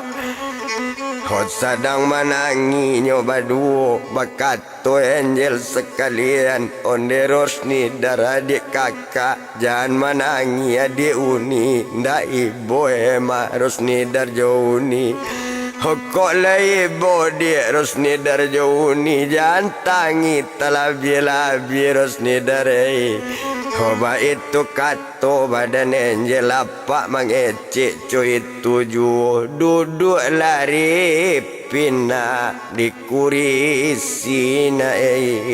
Ho sadang manangihnyo baduo, bakato Angel sakalian, onde Rosnidar adiak kakak, jan manangih adiak Uni, ndak ibo emang Rosnidar jo Uni. Ho kok lah ibo diak Rosnidar jo Uni, jan tangih talabiah-labiah Rosnidar ei. Ho baitu kato badan Angel, apak mangecek co itu juo, duduak lah Ripin nak di kurisi nak ei.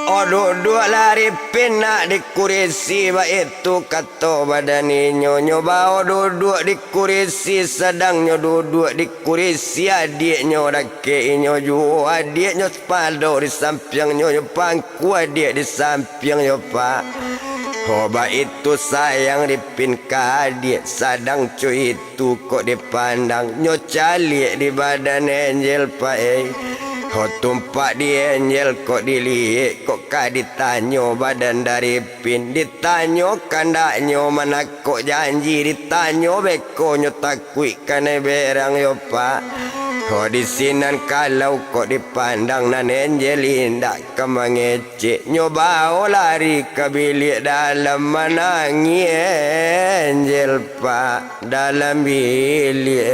O duduak lah Ripin nak di kurisi, baitu kato badan inyo, nyo bao duduak di kurisi, sadang nyo duduak di kurisi, adiaknyo dakek inyo juo, adiaknyo pado di sampiangnyo, nyo pangku adiak di sampiang yo pak. Ho baitu sayang Ripin ka adiak, sadang co itu kok dipandang, nyo caliak di badan Angel pak ei. Ho tumpak di Angel kok diliek, kok ka ditanyo badan dari Pin, ditanyo kandaknyo manakok janji, ditanyo beko nyo takuik kanai berang yo pak. Ho di sinan kalau kok dipandang nan Angel indak ka mangecek, nyo bao lari ka biliak dalam manangih Angel pak. Dalam biliak.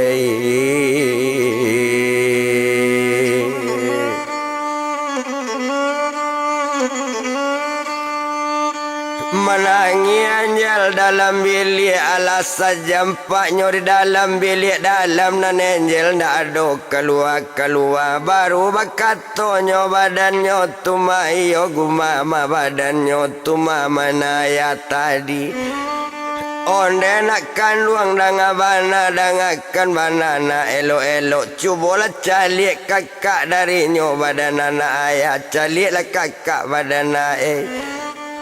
Manangih Angel dalam biliak, alah sajam paknyo di dalam biliak dalam nan Angel ndak ado kalua-kalua, baru bakatonyo badannyo tu mah iyo gumamah badannyo tu mah manayah tadi. Onde nak kanduang, danga bana, dangakan bana nak elok-elok. Cubolah caliak kakak darinyo badan anak ayah, caliaklah kakak badan aek.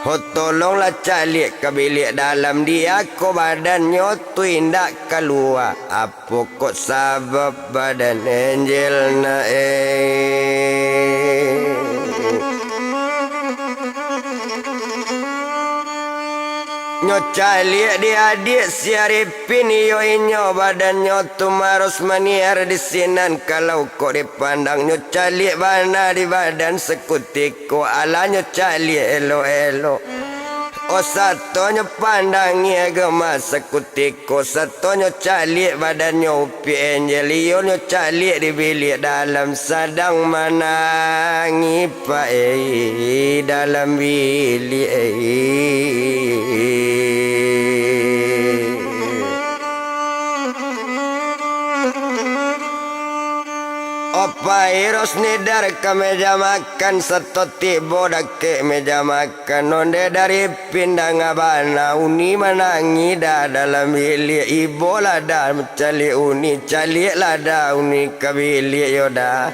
Ho tolonglah caliak ka biliak dalam, diako badannyo tu indak kalua. Pokok sabab badan Angel nak eh. Nyo caliak di adiak si Arifin, iyo inyo badannyo tu maros maniar di sinan, kalau kok dipandang nyo caliak bana di badan sakutiko, alah nyo caliak elok-elok. Oh, sato nyo pandangi agama sakutiko, sato nyo caliak badannyo Upi Angel, iyo nyo caliak di biliak dalam, sadang manangih pae dalam biliak. Opai Rosnidar ka meja makan, sato tibo dakek meja makan, onde dari pindangan bana, Uni manangih dah dalam biliak, ibo lah dah mancaliak Uni, caliak lah dah Uni ka biliak yo dah.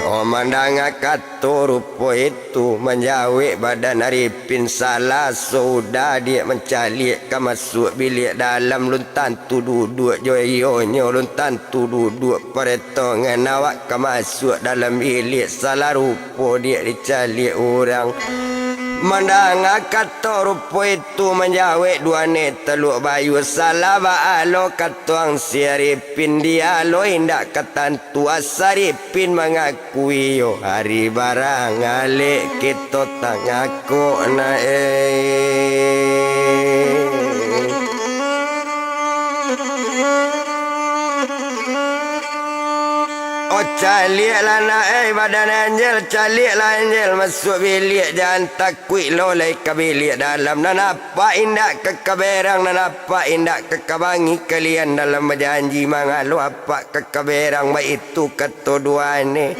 Oh, mandanga kato rupo itu, manjawek badan Arifin, salah sudah diak mancaliak ka masuak biliak dalam, lun tantu duduak jo iyonyo, lun tantu duduak paretongan awak ka masuak dalam biliak, salah rupo diak dicaliak urang. Mandanga kato rupo itu, manjawek duo anek Taluak Bayua, salah baa lo kato ang si Arifin, diak lo indak ka tantu, asa Arifin mangaku iyo ari barang alek kito tangakok na eh. Oh, caliaklah nak, eh, badan Angel, caliaklah Angel masuak biliak, jan takuik lo lai ka biliak dalam. Nan apak indak ka kaberang, nan apak indak ka kabangi kalian dalam bajanji, mangalo apak ka kaberang, baitu kato duane.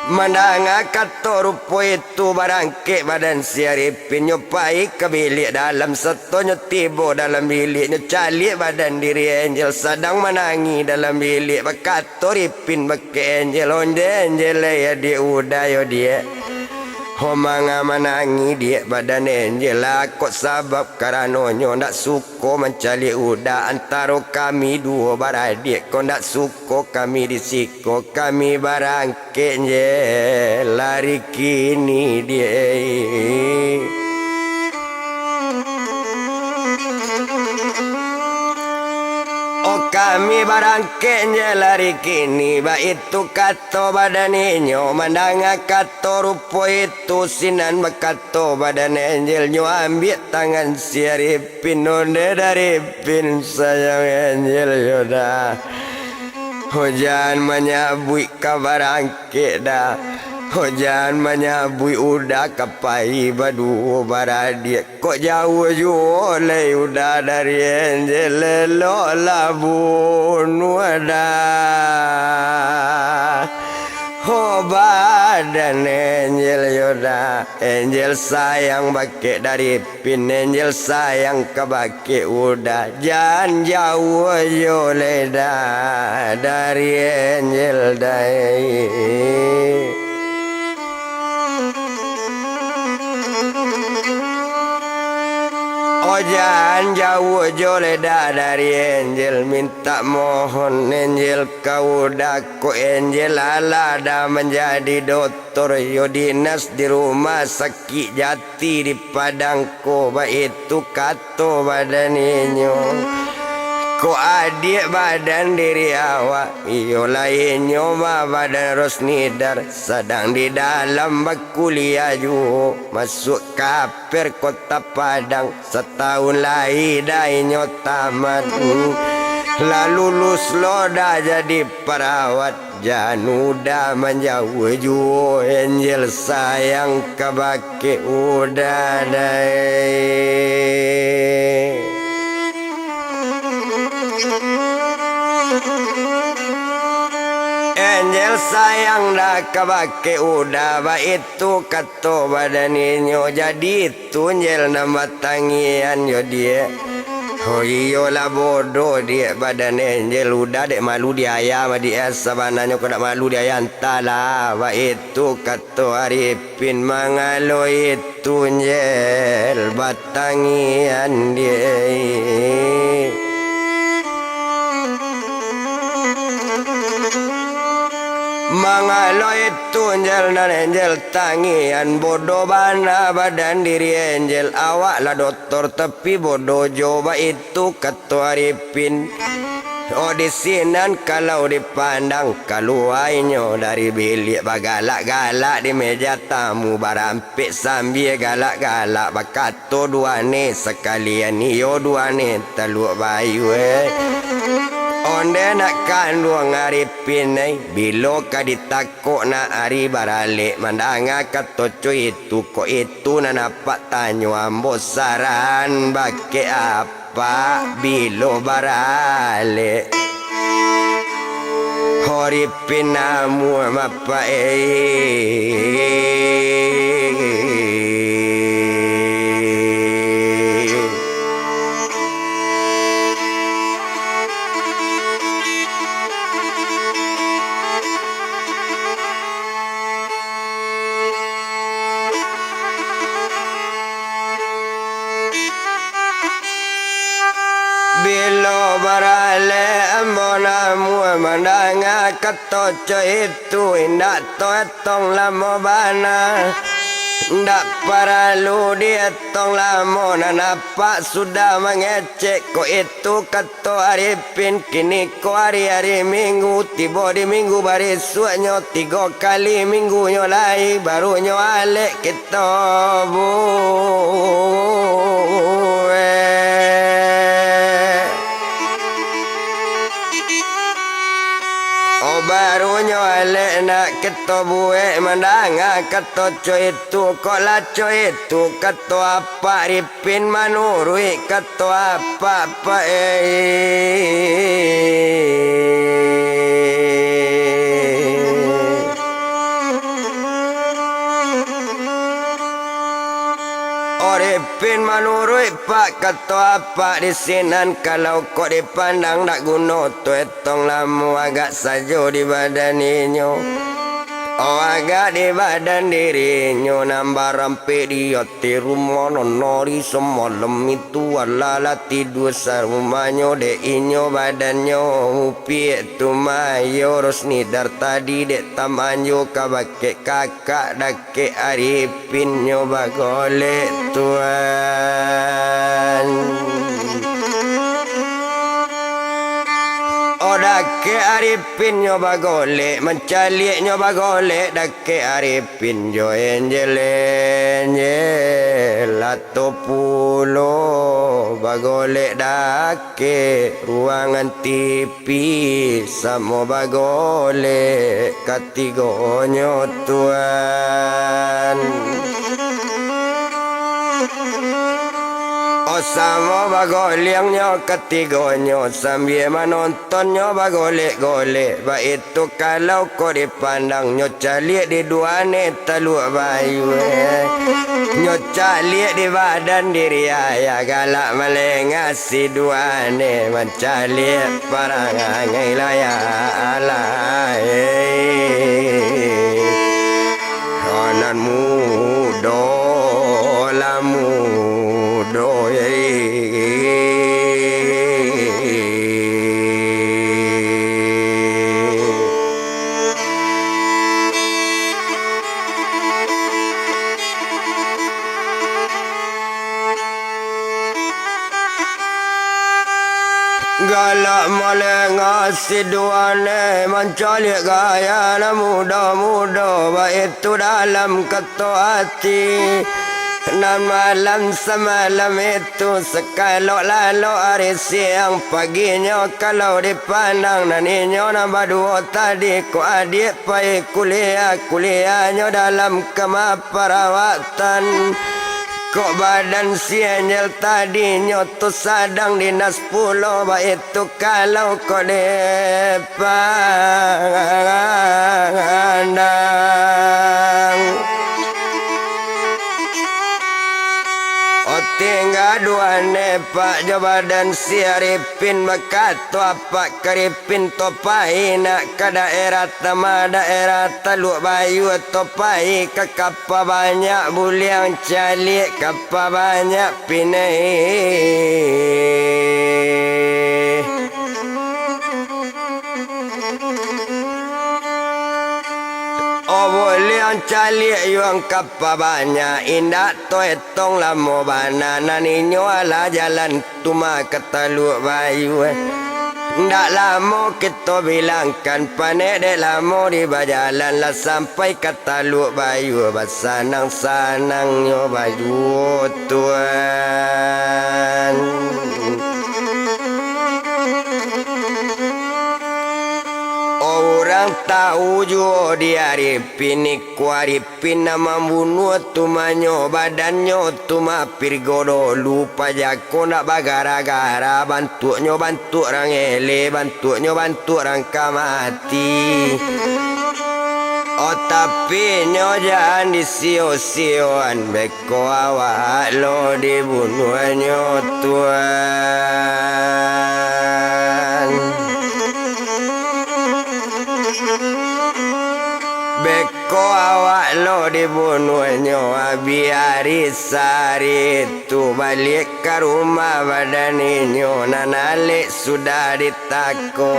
Mandanga kato rupo itu, barangkek badan si Arifin, nyo pai ka biliak dalam, sato nyo tibo dalam biliak, nyo caliak badan diri Angel sadang manangih dalam biliak, bakato Ripin bakeh Angel, "Onde Angel lai adiak Uda yo, Diak? Ho manga manangih, Diak, badan Angel lah, kok sabab karanonyo ndak suko mancaliak Uda antaro kami duo baradiak ko, ndak suko kami di siko, kami barang-" Kek Angel, lari kini, Diak. Oh, kami barangkek, Angel, lari kini, baitu kato badan inyo. Mandanga kato rupo itu, sinan bakato badan Angel, nyo ambiak tangan si Arifin, onde Arifin sayang Angel yo dah. Ho, jan manyabuik ka barangkek dah. Ho, jan manyabuik Uda ka pai baduo baradiak. Kok jauah juo lai Uda dari Angel, eloklah bunuah dah. Ho, badan Angel yo dah. Angel sayang bakeh dari Pin, Angel sayang kabake Uda, jan jauah jo lai dah dari Angel dai. Oh, jan jauah jo lai dah dari Angel, mintak mohon Angel ka Uda, kok Angel alah dah manjadi dot- tor yo dinas di rumah sakik Jati di Padang ko, baitu kato badan inyo. Kok adiak badan diri awak, iyo lai inyo mah badan Rosnidar, sadang di dalam bakuliah juo, masuak ka per Kota Padang, satahun lai dah inyo tamat. Lah lulus lo dah jadi parawat, jan Uda manjauah juo, Angel sayang kabake Uda dai. Angel sayang dah kabake Uda, baitu kato badan inyo, jadi tu Angel nan batangian yo, Diak. Oh iyolah bodoh, Diak, badan Angel Uda dek malu di ayah mah, Diak, sabananyo kok dak malu di ayah, antahlah, baitu kato Arifin, mangalo itu Angel batangian, Diak. Mangalo itu Angel nan Angel tangian, bodoh bana badan diri Angel, awak lah doktor tapi bodoh jo, baitu kato Arifin. Oh, di sinan kalau dipandang, kalua inyo dari biliak bagalak-galak di meja tamu, barampek sambia galak-galak bakat- to duane sakalian, iyo duane taluak bayua. Onde nak kanduang Arifin ai, bilo ka ditakok nak ari baralek, mandanga kato co itu, kok itu nan apak tanyo ambo saran bakeh apak bilo baralek. Hori pinamuah mapaik. Bilo baralek ambo namuah mandanga kato co itu, indak taetong lamo bana. Indak paralu dietong lamo, nan apak sudah mangecek kok itu kato Arifin. Kini ko ari-ari Minggu, tibo di Minggu barisuaknyo, tigo kali minggunyo lai, baru nyo alek kito buek. Barunyo alek nak kito buek mandanga kato co itu, kok lah co itu kato apak Aripin manuruik kato apak, Pak, eh. Aripin manuruik, Pak, kato apak di sinan, kalau kok dipandang dak guno tu etong lamo agak sajo di badan inyo. Oh, agak di badan dirinyo nan barampek di ateh rumah nan ari samalam itu, alah lah tidua sarumahnyo dek inyo badannyo. Piak tu mayo Rosnidar tadi dek tamanjo ka bakeh kakak dakek Aripinnyo bagolek, Tuan. Oh, dakek Aripinnyo bagolek, mancaliaknyo bagolek dakek Aripin jo Enjel-enjel, ato pulo bagolek dakek ruangan T V. Pi samo bagolek katigonyo, Tuan. Oh, samo bagoliangnyo katigonyo, sambia manontonnyo bagolek-golek, baitu kalau kok dipandang nyo caliak di duane Taluak Bayua. Nyo caliak di badan diri ayah, galak malengah si duane, mancaliak parangai layah alai. Anak mudo lah mudo, eh. Galak malengah si duane, mancaliak gaya nan mudo-mudo, baitu dalam kato ati. Nan malam samalam itu, sakalok lalok ari siang, paginyo kalau dipandang, nan inyo nan baduo tadi, kok adiak pai kuliah, kuliahnyo dalam kamar parawatan. Kok badan si Enjel tadinyo tu sadang dinas pulo, baitu kalau kok dipandang. Oh, tingga duane, Pak, jo badan si Aripin bakato, Pak, Aripin topai nak ka daerah Tama, daerah Taluak Bayua, topai ka kapa banyak buliang caliak, kapa banyak pinai. Oh, buliang caliak yuang kapa banyak, indak to etong lamo bana, nan inyo alah jalan tu mah ka Taluak Bayua. Ndak lamo kito bilangkan, panek dek lamo di bajalan, lah sampai ka Taluak Bayua, basanang-sanangnyo bajuo, Tuan. Urang tahu juo di Aripin, iko Aripin nan mambunuah tu mah nyo, badannyo tu mah pirgo dolu, pajako ndak bagara-gara, bantuaknyo bantuak rang eleh, bantuaknyo bantuak rang ka mati. Oh, tapi nyo jan disio-sioan, beko awak lo dibunuahnyo, Tuan. Beko awak lo dibunuahnyo, abih ari sari tu baliak ka rumah, badan inyo nan alek sudah ditako.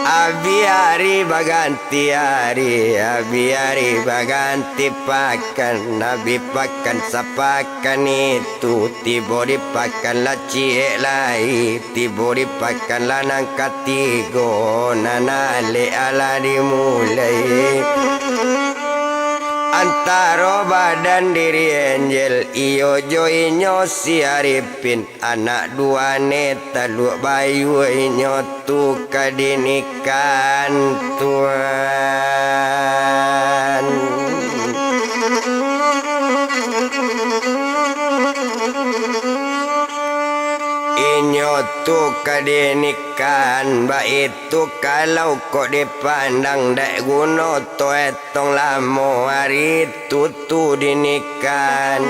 Abih ari baganti ari, abih ari baganti pakan, abih pakan sapakan itu, tibo di pakan lah ciek lai, tibo di pakan lah nan katigo, nan alek alah dimulai. Antaro badan diri Enjel, iyo jo inyo si Arifin, anak duo ne taluak bayua inyo tu ka dinikahan, Tuan. Inyo tu ka dinikahan, baitu kalau kok dipandang, dek guno tu etong lamo ari tu tu dinikahan.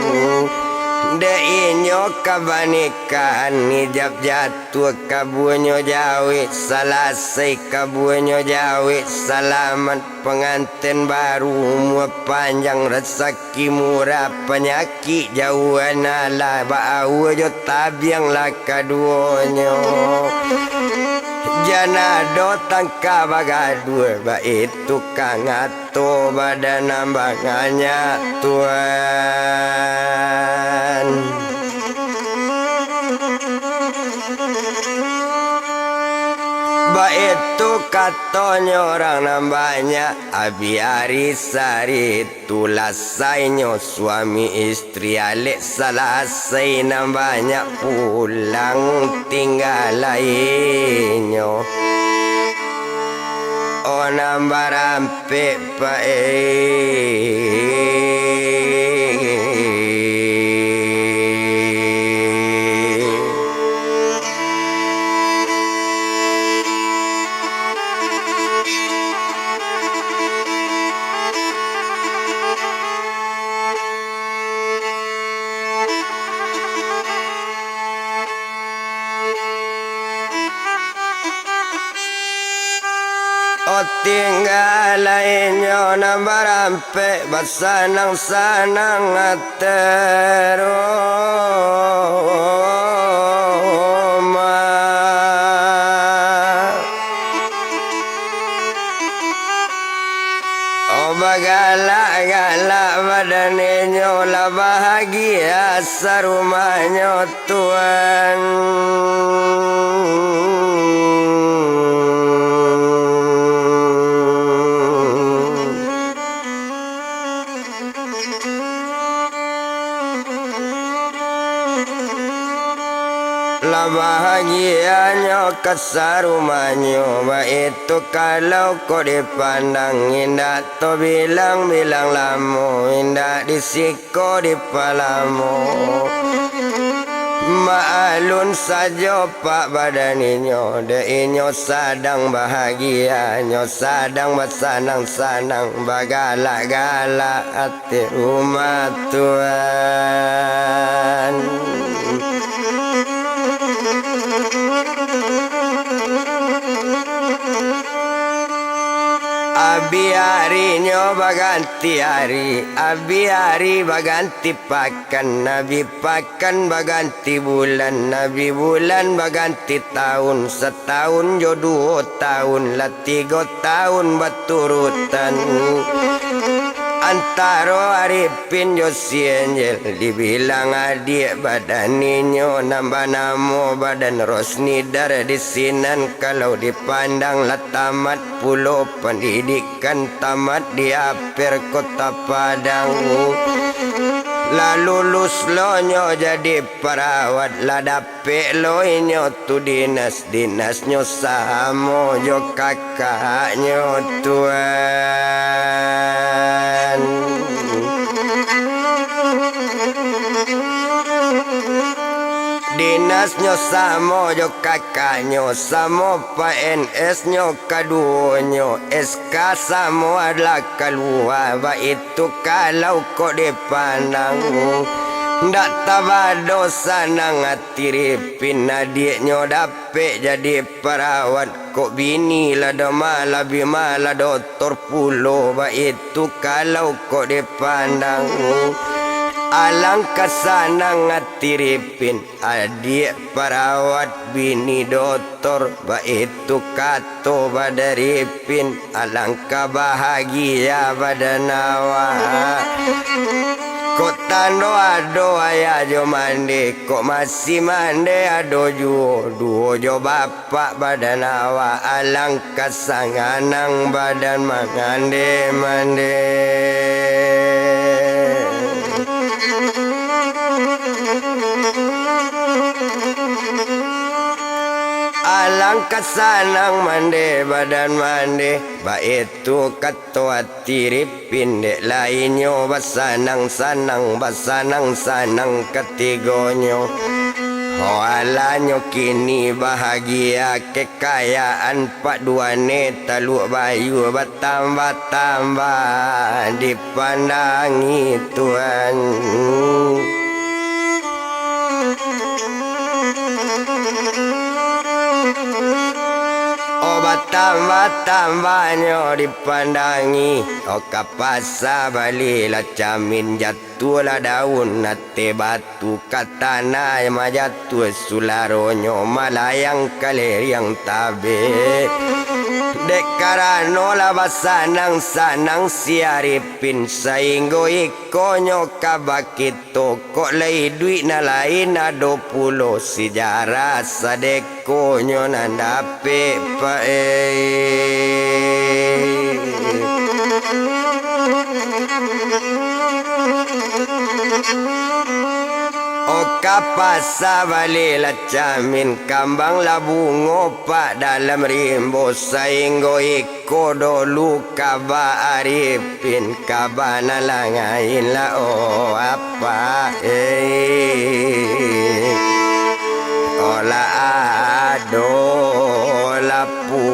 Dek inyo ka banikahan, ijab jatuah kabuanyo jawek, salasai kabuanyo jawek, salamat panganten baru, umua panjang, rasaki murah, panyakik jauahan, alah baaua jo tabiang lah kaduonyo. Jan ado tangka bagaduah, baitu ka ngato badan ambanganyo, Tuan. Baitu katonyo urang nan banyak, abih ari sari tu lasainyo suami istri, alek salasai nan banyak pulang tingga lainyo. Oh, nan barampek, Pak, eh. Oh, tingga lai nyo nan barampek, basanang-sanang ati rumah. Oh, bagalak-galak badan inyo, lah bahagia sarumahnyo, Tuan. Lah bahagianyo ka sarumahnyo, baitu kalau kok dipandang, indak tabilang-bilang lamo, indak disiko dipalamo. Maalun sajo, Pak, badan inyo, dek inyo sadang bahagia, nyo sadang basanang-sanang, bagalak-galak ati rumah, Tuan. Abih arinyo baganti ari, abih ari baganti pakan, abih pakan baganti bulan, abih bulan baganti taun, sataun jo duo taun, lah tigo taun baturutan. Antaro Arifin jo si Enjel, dibilang adiak badan inyo nan banamo badan Rosnidar di sinan, kalau dipandang lah tamat pulo pandidikan, tamat di Aper Kota Padang. Lah lulus lo nyo jadi parawat, lah dapek lo inyo tu dinas, dinasnyo samo jo kakaknyo, Tuan. Dinasnyo samo jo kakaknyo, samo P N S-nyo kaduonyo, S K samo alah kalua, baitu kalau kok dipandang. Ndak tabado sanang ati Ripin, adiaknyo dapek jadi parawat, kok bini lah doma, lah bima lah dotor pulo, baitu kalau kok dipandang. Alangkah sanang ati Ripin, adiak parawat, bini dotor, baitu kato badan Ripin, alangkah bahagia badan awak. Kok tando ado ayah jo mande, kok masih mande ado juo, duo jo bapak badan awak, alangkah sanganang badan mangande-mande. Alangkah sanang mande badan mande, baitu kato ati Ripin, dek lainnyo basanang-sanang, basanang-sanang katigonyo. Ho alanyo kini bahagia, kekayaan paduane Taluak Bayu batambah-tambah di pandangi Tuan. Oh, batambah-tambahnyo dipandangi, oh, ka pasa balilah camin, jatuahlah daun ateh batu, ka tanah majatuah sularonyo, malayang kaliriang tabek. Dek karano lah basanang-sanang si Aripin, sainggo ikonyo ka bakito, kok lai iduik nan lain ado pulo, sejarah sadekonyo nan dapek, Pak, eh. Oh, ka pasa balilah camin, kambanglah bungo, Pak, dalam rimbo, sainggo iko dolu kaba Aripin, kaba nan lain lah, oh, Apak, eh. Oh, lah ado lapu